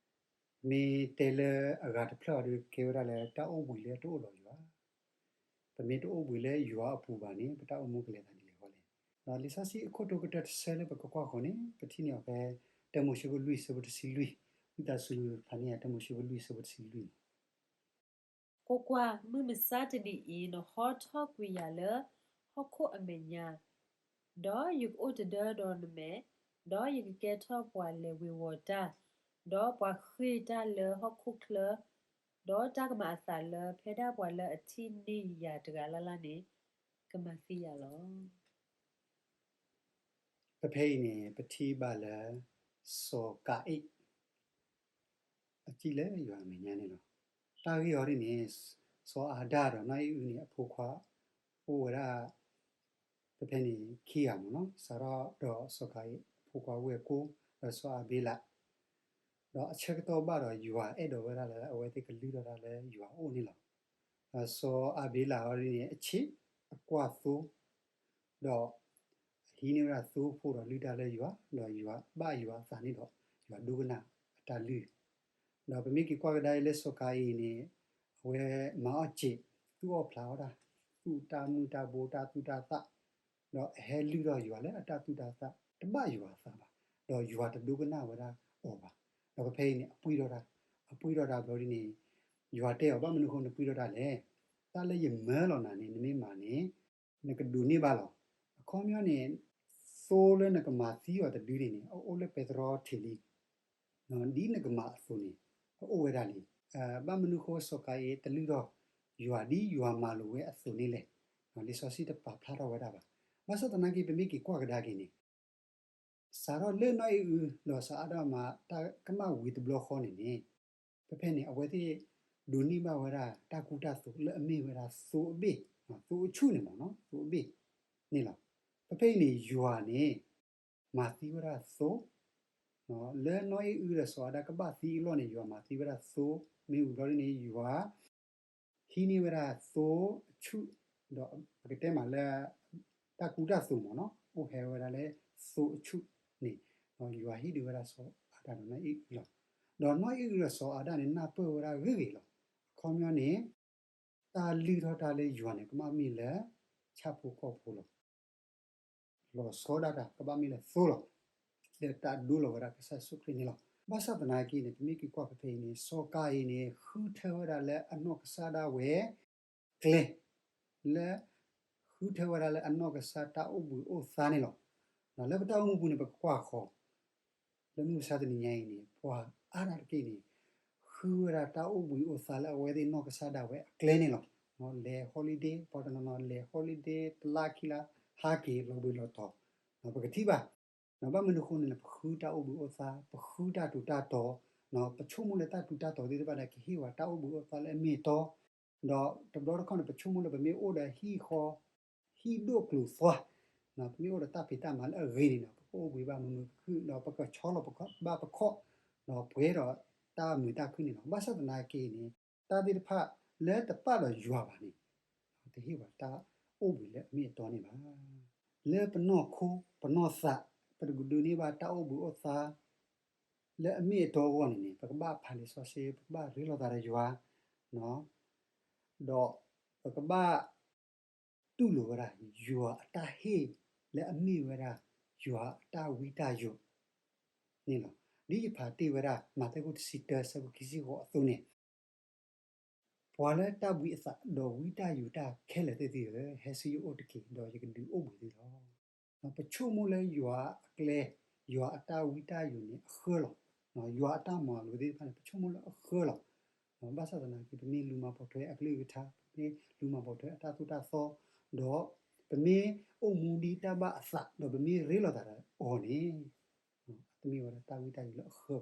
မ့ၢ်တဲလၢအဂၤတဖျၢၣ်အံၤဒီး ကဲဝဲဒၣ်လၢတၢ်အိၣ်ဘှံးလၢတအိၣ်ဒီးယွၤ, ပမ့ၢ်တအိၣ်ဘှံးလၢယွၤအပူၤဘၣ်န့ၣ် ပတၢ်အိၣ်မူကလဲၤသးဒ်လဲၣ်အဂီၢ်လဲၣ်. ဒီးလံာ်စီဆှံအခိၣ်တီကတၢၢ်တဆၢလၢပကကွၢ်ဃီၤန့ၣ် ပထံၣ်န့ၢ်အီၤဖဲ တၢမိၤၡ့အခိၣ်လွံၢ်ဆၢဖိတဆံလွံၢ်, ဝံသးစူၤဖးန့ၢ်ယၤ တၢမိၤၡ့အခိၣ်လွံၢ်ဆၢဖိတဆံလွံၢ်န့ၣ် ကွၢ်ကွၢ်, မုၢ်မဆါတနံၤအံၤ နဟီထီၣ်ကွံာ်ယၤလၢဟီၣ်ခိၣ်အမဲာ်ညါ, ဒီးယကအိၣ်တဒၢဒီးနမဲာ်, ဒီးယကကဲထီၣ်ပှၤလဲၤဝ့ၤဝီၤတၢ်, ဒီးပှၤဃ့ၢ်တၢ်လၢဟီၣ်ခိၣ်ချၢ, ဒီးတၢ်ကမၤအသးလၢဖဲဒၣ်ပှၤလၢအထံၣ်န့ၢ်ယၤတဂၤလၢ်လၢ်န့ၣ် ကမၤသံယၤလီၤ. ပဖဲအံၤန့ၣ် ပထံၣ်ဘၣ်လၢ စီၤကၤအ့း အစံၣ်လၢယွၤအမဲာ်ညါန့ၣ်လီၤ. တၢ်ဂ့ၢ်အီၤဒ်န့ၣ် စီၤအၤဒၣ်ဒီးနီၢ်အ့ၣ်အုန့ၣ် အဖိခွါအိၣ်ဝဲဒၣ် ပဖဲန့ၣ်ခံဂၤမ့ၢ်နီၤ, စးထီၣ်ဒီးစီၤကၤအ့း အဖိခွါဝဲၢ်ကိၢ် ဒီးစီၤအၤဘ့လး, ဒီးအဆၢကတီၢ်ဘၣ်ဒီးယွၤအဲၣ်ဒိးဝဲဒၣ်လၢအဝဲသ့ၣ်ကလုၢ်ထီၣ်တၢ်လၢယွၤအအိၣ်န့ၣ်လီၤ. ဒီးစီၤအၤဘ့လးအီၤဒ်န့ၣ် အဆ့ၣ်အကွၢ်သိ ဒီး ဟံးန့ၢ်ဝဲဒၣ်သိဖိဒီးလုၢ်တၢ်လၢယွၤ, ဒီးယွၤဘၣ်ယွၤအသးန့ၣ်ဒီး ယွၤဒိကနၣ်အတၢ်လုၢ်. ဒီးပမ့ၢ်က့ၤကွၢ်ကဒါအံၤလၢစီၤကၤအ့းန့ၣ် အဝဲမၤအီၣ်စ့း သူၣ်အီၣ်ဖျးအီၣ်တၢ်, သူၣ်တၢ်မုၢ်တၢ်ဘိတၢ်သူၣ်တၢ်သး, ဒီးအဟဲလုၢ်ထီၣ်ယွၤလၢအတၢ်သူၣ်တၢ်သး တဘၣ်ယွၤအသးဘၣ်, ဒီးယွၤတဒိကနၣ်ဝဲဒၣ်အီၤဘၣ်. ဒီးဖဲဖဲအံၤန့ၣ် အပှံၢ်ထီၣ်တၢ်, အပှံၢ်ထီၣ်တၢ်ဘျီဒ်န့ၣ် ယွၤတဲအီၤ ဘၣ်မနုၤအဃိနပှံၢ်ထီၣ်တၢ်လဲၣ်. တၢ်လၢယမၢလီၤနၤန့ၣ် နမ့ၢ်မၤန့ၣ် နကဒိးန့ၢ်ဘၣ်လီၤ. အခီပညီန့ၣ် သိလၢနကမၤသံအီၤတဒုန့ၣ်န့ၣ် အအိၣ်လၢပဲတြီထံးလံ. ဒ်နကမၤအသိးန့ၣ် အအိၣ်ဝဲဒၣ်လံ. ဘၣ်မနုၤဃိစီၤကၤအံၤ တလုၢ်ထီၣ်ယွၤဒ်ယွၤမၤလိာ်ဝဲအသိးန့ၣ်လဲၣ်. လံာ်စီဆှံတပာ်ဖျါထီၣ်ဝဲဒၣ်ဘၣ်. ဘၣ်ဆၣ်သနာ်က့ ပမ့ၢ်က့ၤကွၢ်ကဒါက့ၤန့ၣ် စးထီၣ်လၢနီၢ်အံၣ်အုလီၤစးအါဒၣ်မၤတၢ်ကမၣ်ဝံၤတဘျီဃီန့ၣ်န့ၣ် ဖဲဖဲန့ၣ် အဝဲသ့ၣ်ဒိးန့ၢ်ဘၣ်ဝဲဒၣ်တၢ်ကူတၢ်သိးလၢအမ့ၢ်ဝဲဒၣ်သိအဘ့ၣ်, သိအဆူၣ်န့ၣ်မ့ၢ်နီၤ, သိအဘ့ၣ်န့ၣ်လီၤ. ဖဲဖဲအံၤန့ၣ် ယွၤန့ၣ် မၤသံဝဲဒၣ်သိ လၢနီၢ်အံၣ်အုဒီးစီၤအၤဒၣ်ကဘၣ်သံအလီၢ်န့ၣ် ယွၤမၤသံဝဲဒၣ်သိ, မ့ၢ်ဝံၤဘျီဒ်န့ၣ် ယွၤ ဟံးန့ၢ်ဝဲဒၣ်သိအဆူၣ်, ဒီးပကတဲမးလၢ တၢ်ကူတၢ်သိးမ့ၢ်နီၤ, အိၣ်ဟဲဝဲဒၣ်လၢသိအဆူၣ်န့ၣ်, ဒီးယွၤဟ့ၣ်ဒုးဝဲဒၣ်စီၤအၤဒၣ်ဒီးနီၢ်အံၣ်အုလီၤ. ဒီးနီၢ်အံၣ်အုဒီးစီၤအၤဒၣ်န့ၣ် နၢ်ပၢၢ်ဝဲဒၣ်ဂ့ၤဂ့ၤလီၤ. အခီပညီန့ၣ် တၢ်လုၢ်ထီၣ်တၢ်လၢယွၤန့ၣ် ကဘၣ်မ့ၢ်လၢ ဆၣ်ဖိကီၢ်ဖိလီၤ. လီၤဆီဒၣ်တၢ် ကဘၣ်မ့ၢ်လၢသိလီၤ. လၢတၢ်ဒိလီၤဝဲဒၣ်ကစၢ်ယ့ၣ်ၡူးခရံာ်န့ၣ်လီၤ. ဘၣ်ဆၣ်သနာ်က့န့ၣ် ပမ့ၢ်က့ၤကွၢ်ဖဲဖဲအံၤန့ၣ် စီၤကၤအံၤန့ၣ် ဃုထၢဝဲဒၣ်လၢအနီၢ်ကစၢ်ဒၣ်ဝဲ ကျဲ လၢ ဃုထၢဝဲဒၣ်လၢအနီၢ်ကစၢ်တၢ်အိၣ်ဘှံးအိၣ်သါန့ၣ်လီၤ. လၢပတၢ်အိၣ်မူပူၤန့ၣ် ပကကွၢ်ဃီ လၢမုၢ်မဆါတနံၤညါအံၤန့ၣ် ပှၤအါဒၣ်တက့ၢ်န့ၣ် ဃုဝဲဒၣ်တၢ်အိၣ်ဘှံးအိၣ်သါလၢအဝဲသ့ၣ်နီၢ်ကစၢ်ဒၣ်ဝဲအကျဲန့ၣ်လီၤ. လဲၤ holiday ပှၤတနီၤနီၤ လဲၤ holiday တလါခံလါ ဟးက့ၤ လီၤဘှံးလီၤတီၤ ပကထံၣ်ဘၣ်. ဘၣ်မနုၤအဃိန့ၣ်လဲၣ် ပဃုတၢ်အိၣ်ဘှံးအိၣ်သါ, ပဃုတၢ်ထူးတၢ်တီၤ, ပဆိကမိၣ်လၢတၢ်ထူးတၢ်တီၤသ့ၣ်တဖၣ်န့ၣ် ကဟ့ၣ်ဝဲတၢ်အိၣ်ဘှံးအိၣ်သါလၢအမ့ၢ်အတီ, ဒီးတဘျီတခီၣ်န့ၣ် ပဆိကမိၣ်လၢပမ့ၢ်အိၣ်ဒီးဟံၣ်ဃီ ဟံၣ်ဒိၣ်ကျိၤသွါ, ပမ့ၢ်အိၣ်ဒီးတၢ်ဖံးတၢ်မၤလၢအဂ့ၤန့ၣ်ဒီး ပကအိၣ်ဘှံးဘၣ်မုာ်မုာ်ခုၣ်ခုၣ် ဒီးပကဆီလီၤဘၣ်ပခီၣ်, ဒီးပှဲၤဒီးတၢ်မုာ်တၢ်ခုၣ်န့ၣ်လီၤ. ဘၣ်ဆၣ်သနာ်က့န့ၣ် တၢ်သ့ၣ်တဖၣ်လၢတပာ်ဒီးယွၤဘၣ်န့ၣ် တဟ့ၣ်ဝဲတၢ်အိၣ်ဘှံးလၢအမ့ၢ်အတီန့ၣ်ဘၣ်. လၢပနီၢ်ခိ ပနီၢ်သး ပတကဒိးန့ၢ်ဘၣ်တၢ်အိၣ်ဘှံးအိၣ်သါ လၢအမ့ၢ်အတီအဂီၢ်န့ၣ်န့ၣ် ပကဘၣ်ဖးလံာ်စီဆှံ, ပကဘၣ်ရ့လိာ်သးဒီးယွၤ, ဒီးပကဘၣ်တူၢ်လိာ်ဝဲဒၣ် ယွၤအတၢ်ဟ့ၣ်လၢအမ့ၢ်ဝဲဒၣ် ယွၤအတၢ်ဝံတၢ်ယိးန့ၣ်လီၤ. ဒ်ယဖးတ့ၢ်ဝဲဒၣ် မးသဲခိၣ်တဆံတၢ ဆၢဖိခံဆံဃိးအသိးန့ၣ် ပှၤလၢတၢ်ဘှံးအသးဒီးဝံတၢ်ယိးတၢ်ခဲလၢာ်သ့ၣ်သုဧၢ, ဟဲဆူယအိၣ်တက့ၢ်, ဒီးယကဒုးအိၣ်ဘှံးသုလီၤ. ပဆိကမိၣ်လၢယွၤအကျဲ, ယွၤအတၢ်ဝံတၢ်ယိးန့ၣ်အဃၢလီၤ. ယွၤအတၢ်မၤလိာ်သ့ၣ်တဖၣ်န့ၣ် ပဆိကမိၣ်လၢအဃၢလီၤ. ဘၣ်ဆၣ်သနာ်က့ ပမ့ၢ်လူၤမၤပိာ်ထွဲအကလုၢ်အကထါ, ပမ့ၢ်လူၤမၤပိာ်ထွဲအတၢ်သိၣ်တၢ်သီ, ဒီးပမ့ၢ်အိၣ်မူဒ်တၢ်ဘၣ်အသး, ဒီးပမ့ၢ်ရ့လိာ်သးဒီးအီၤန့ၣ် တမ့ၢ်ဝဲဒၣ်တၢ်ဝံတၢ်ယိးလၢအဃၢဘၣ်,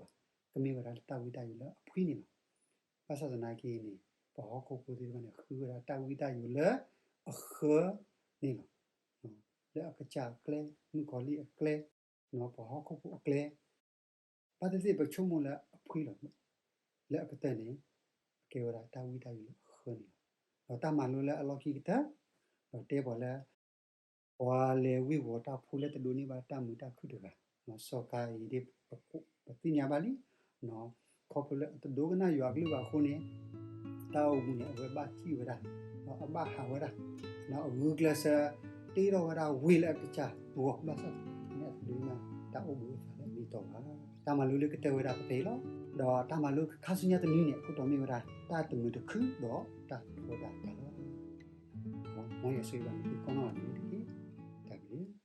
ကမ့ၢ်ဝဲဒၣ်တၢ်ဝံတၢ်ယိးလၢအဖှံန့ၣ်လီၤ. ဘၣ်ဆၣ်သနာ်က့န့ၣ် ပှၤဟီၣ်ခိၣ်ဖိသ့ၣ်တဖၣ်န့ၣ် ဃုဝဲဒၣ်တၢ်ဝံတၢ်ယိးလၢအဃၢန့ၣ်လီၤ. လၢအကစၢ်အကျဲ, မုၣ်ကီၤလံၢ်အကျဲ, ပှၤဟီၣ်ခိၣ်ဖိအကျဲ, ဘၣ်သ့ၣ်သ့ၣ်ပဆိကမိၣ်လၢအဖှံလီၤ. လၢအကတၢၢ်န့ၣ် ကဲဝဲဒၣ်တၢ်ဝံတၢ်ယိးလၢအဃၢန့ၣ်လီၤ. ဒီးတၢ်မၤလိလၢအလီၢ်ခံကတၢၢ်, ဒီးတဲပှၤလၢ ပှၤလဲၤဝ့ၤဝီၤတၢ်ဖိလၢတဒိးန့ၢ်ဘၣ်တၢ်မုာ်တၢ်ခုၣ်တဂၤ, စီၤကၤအံၤဒ် ပသ့ၣ်ညါဘၣ်လံ, ခီဖျိလၢအတဒိကနၣ်ယွၤအကလုၢ်ဘၣ်အဃိန့ၣ် တၢ်အိၣ်မူန့ၣ် အဝဲဘၣ်စံၣ်ဝဲဒၣ်, ဒီးအဘၣ်ဟးဝဲဒၣ်, ဒီးအဂုာ်ကျဲးစၢး တ့ထီၣ်ဝဲဒၣ်ဝ့ၢ်လၢအကစၢ်အဂီၢ်, ဘၣ်ဆၣ်သနာ်က့ အတဒိကနၣ်တၢ်အိၣ်ဘှံးအိၣ်သါလၢအမ့ၢ်အတီဘၣ်. တၢ်မၤလိလၢကတၢၢ်ဝဲဒၣ်ဖဲအံၤလီၤ. ဒီးတၢ်မၤလိခါဆူညါတနွံန့ၣ် အခိၣ်တီမ့ၢ်ဝဲဒၣ် တၢ်တမုာ်တခုဒီးတၢ်ထီဒါတၢ်လီၤ. မ်ယွၤဆိၣ်ဂ့ၤဘၣ်နသုကိးနီၢ်ဂၤဒဲးတက့ၢ်.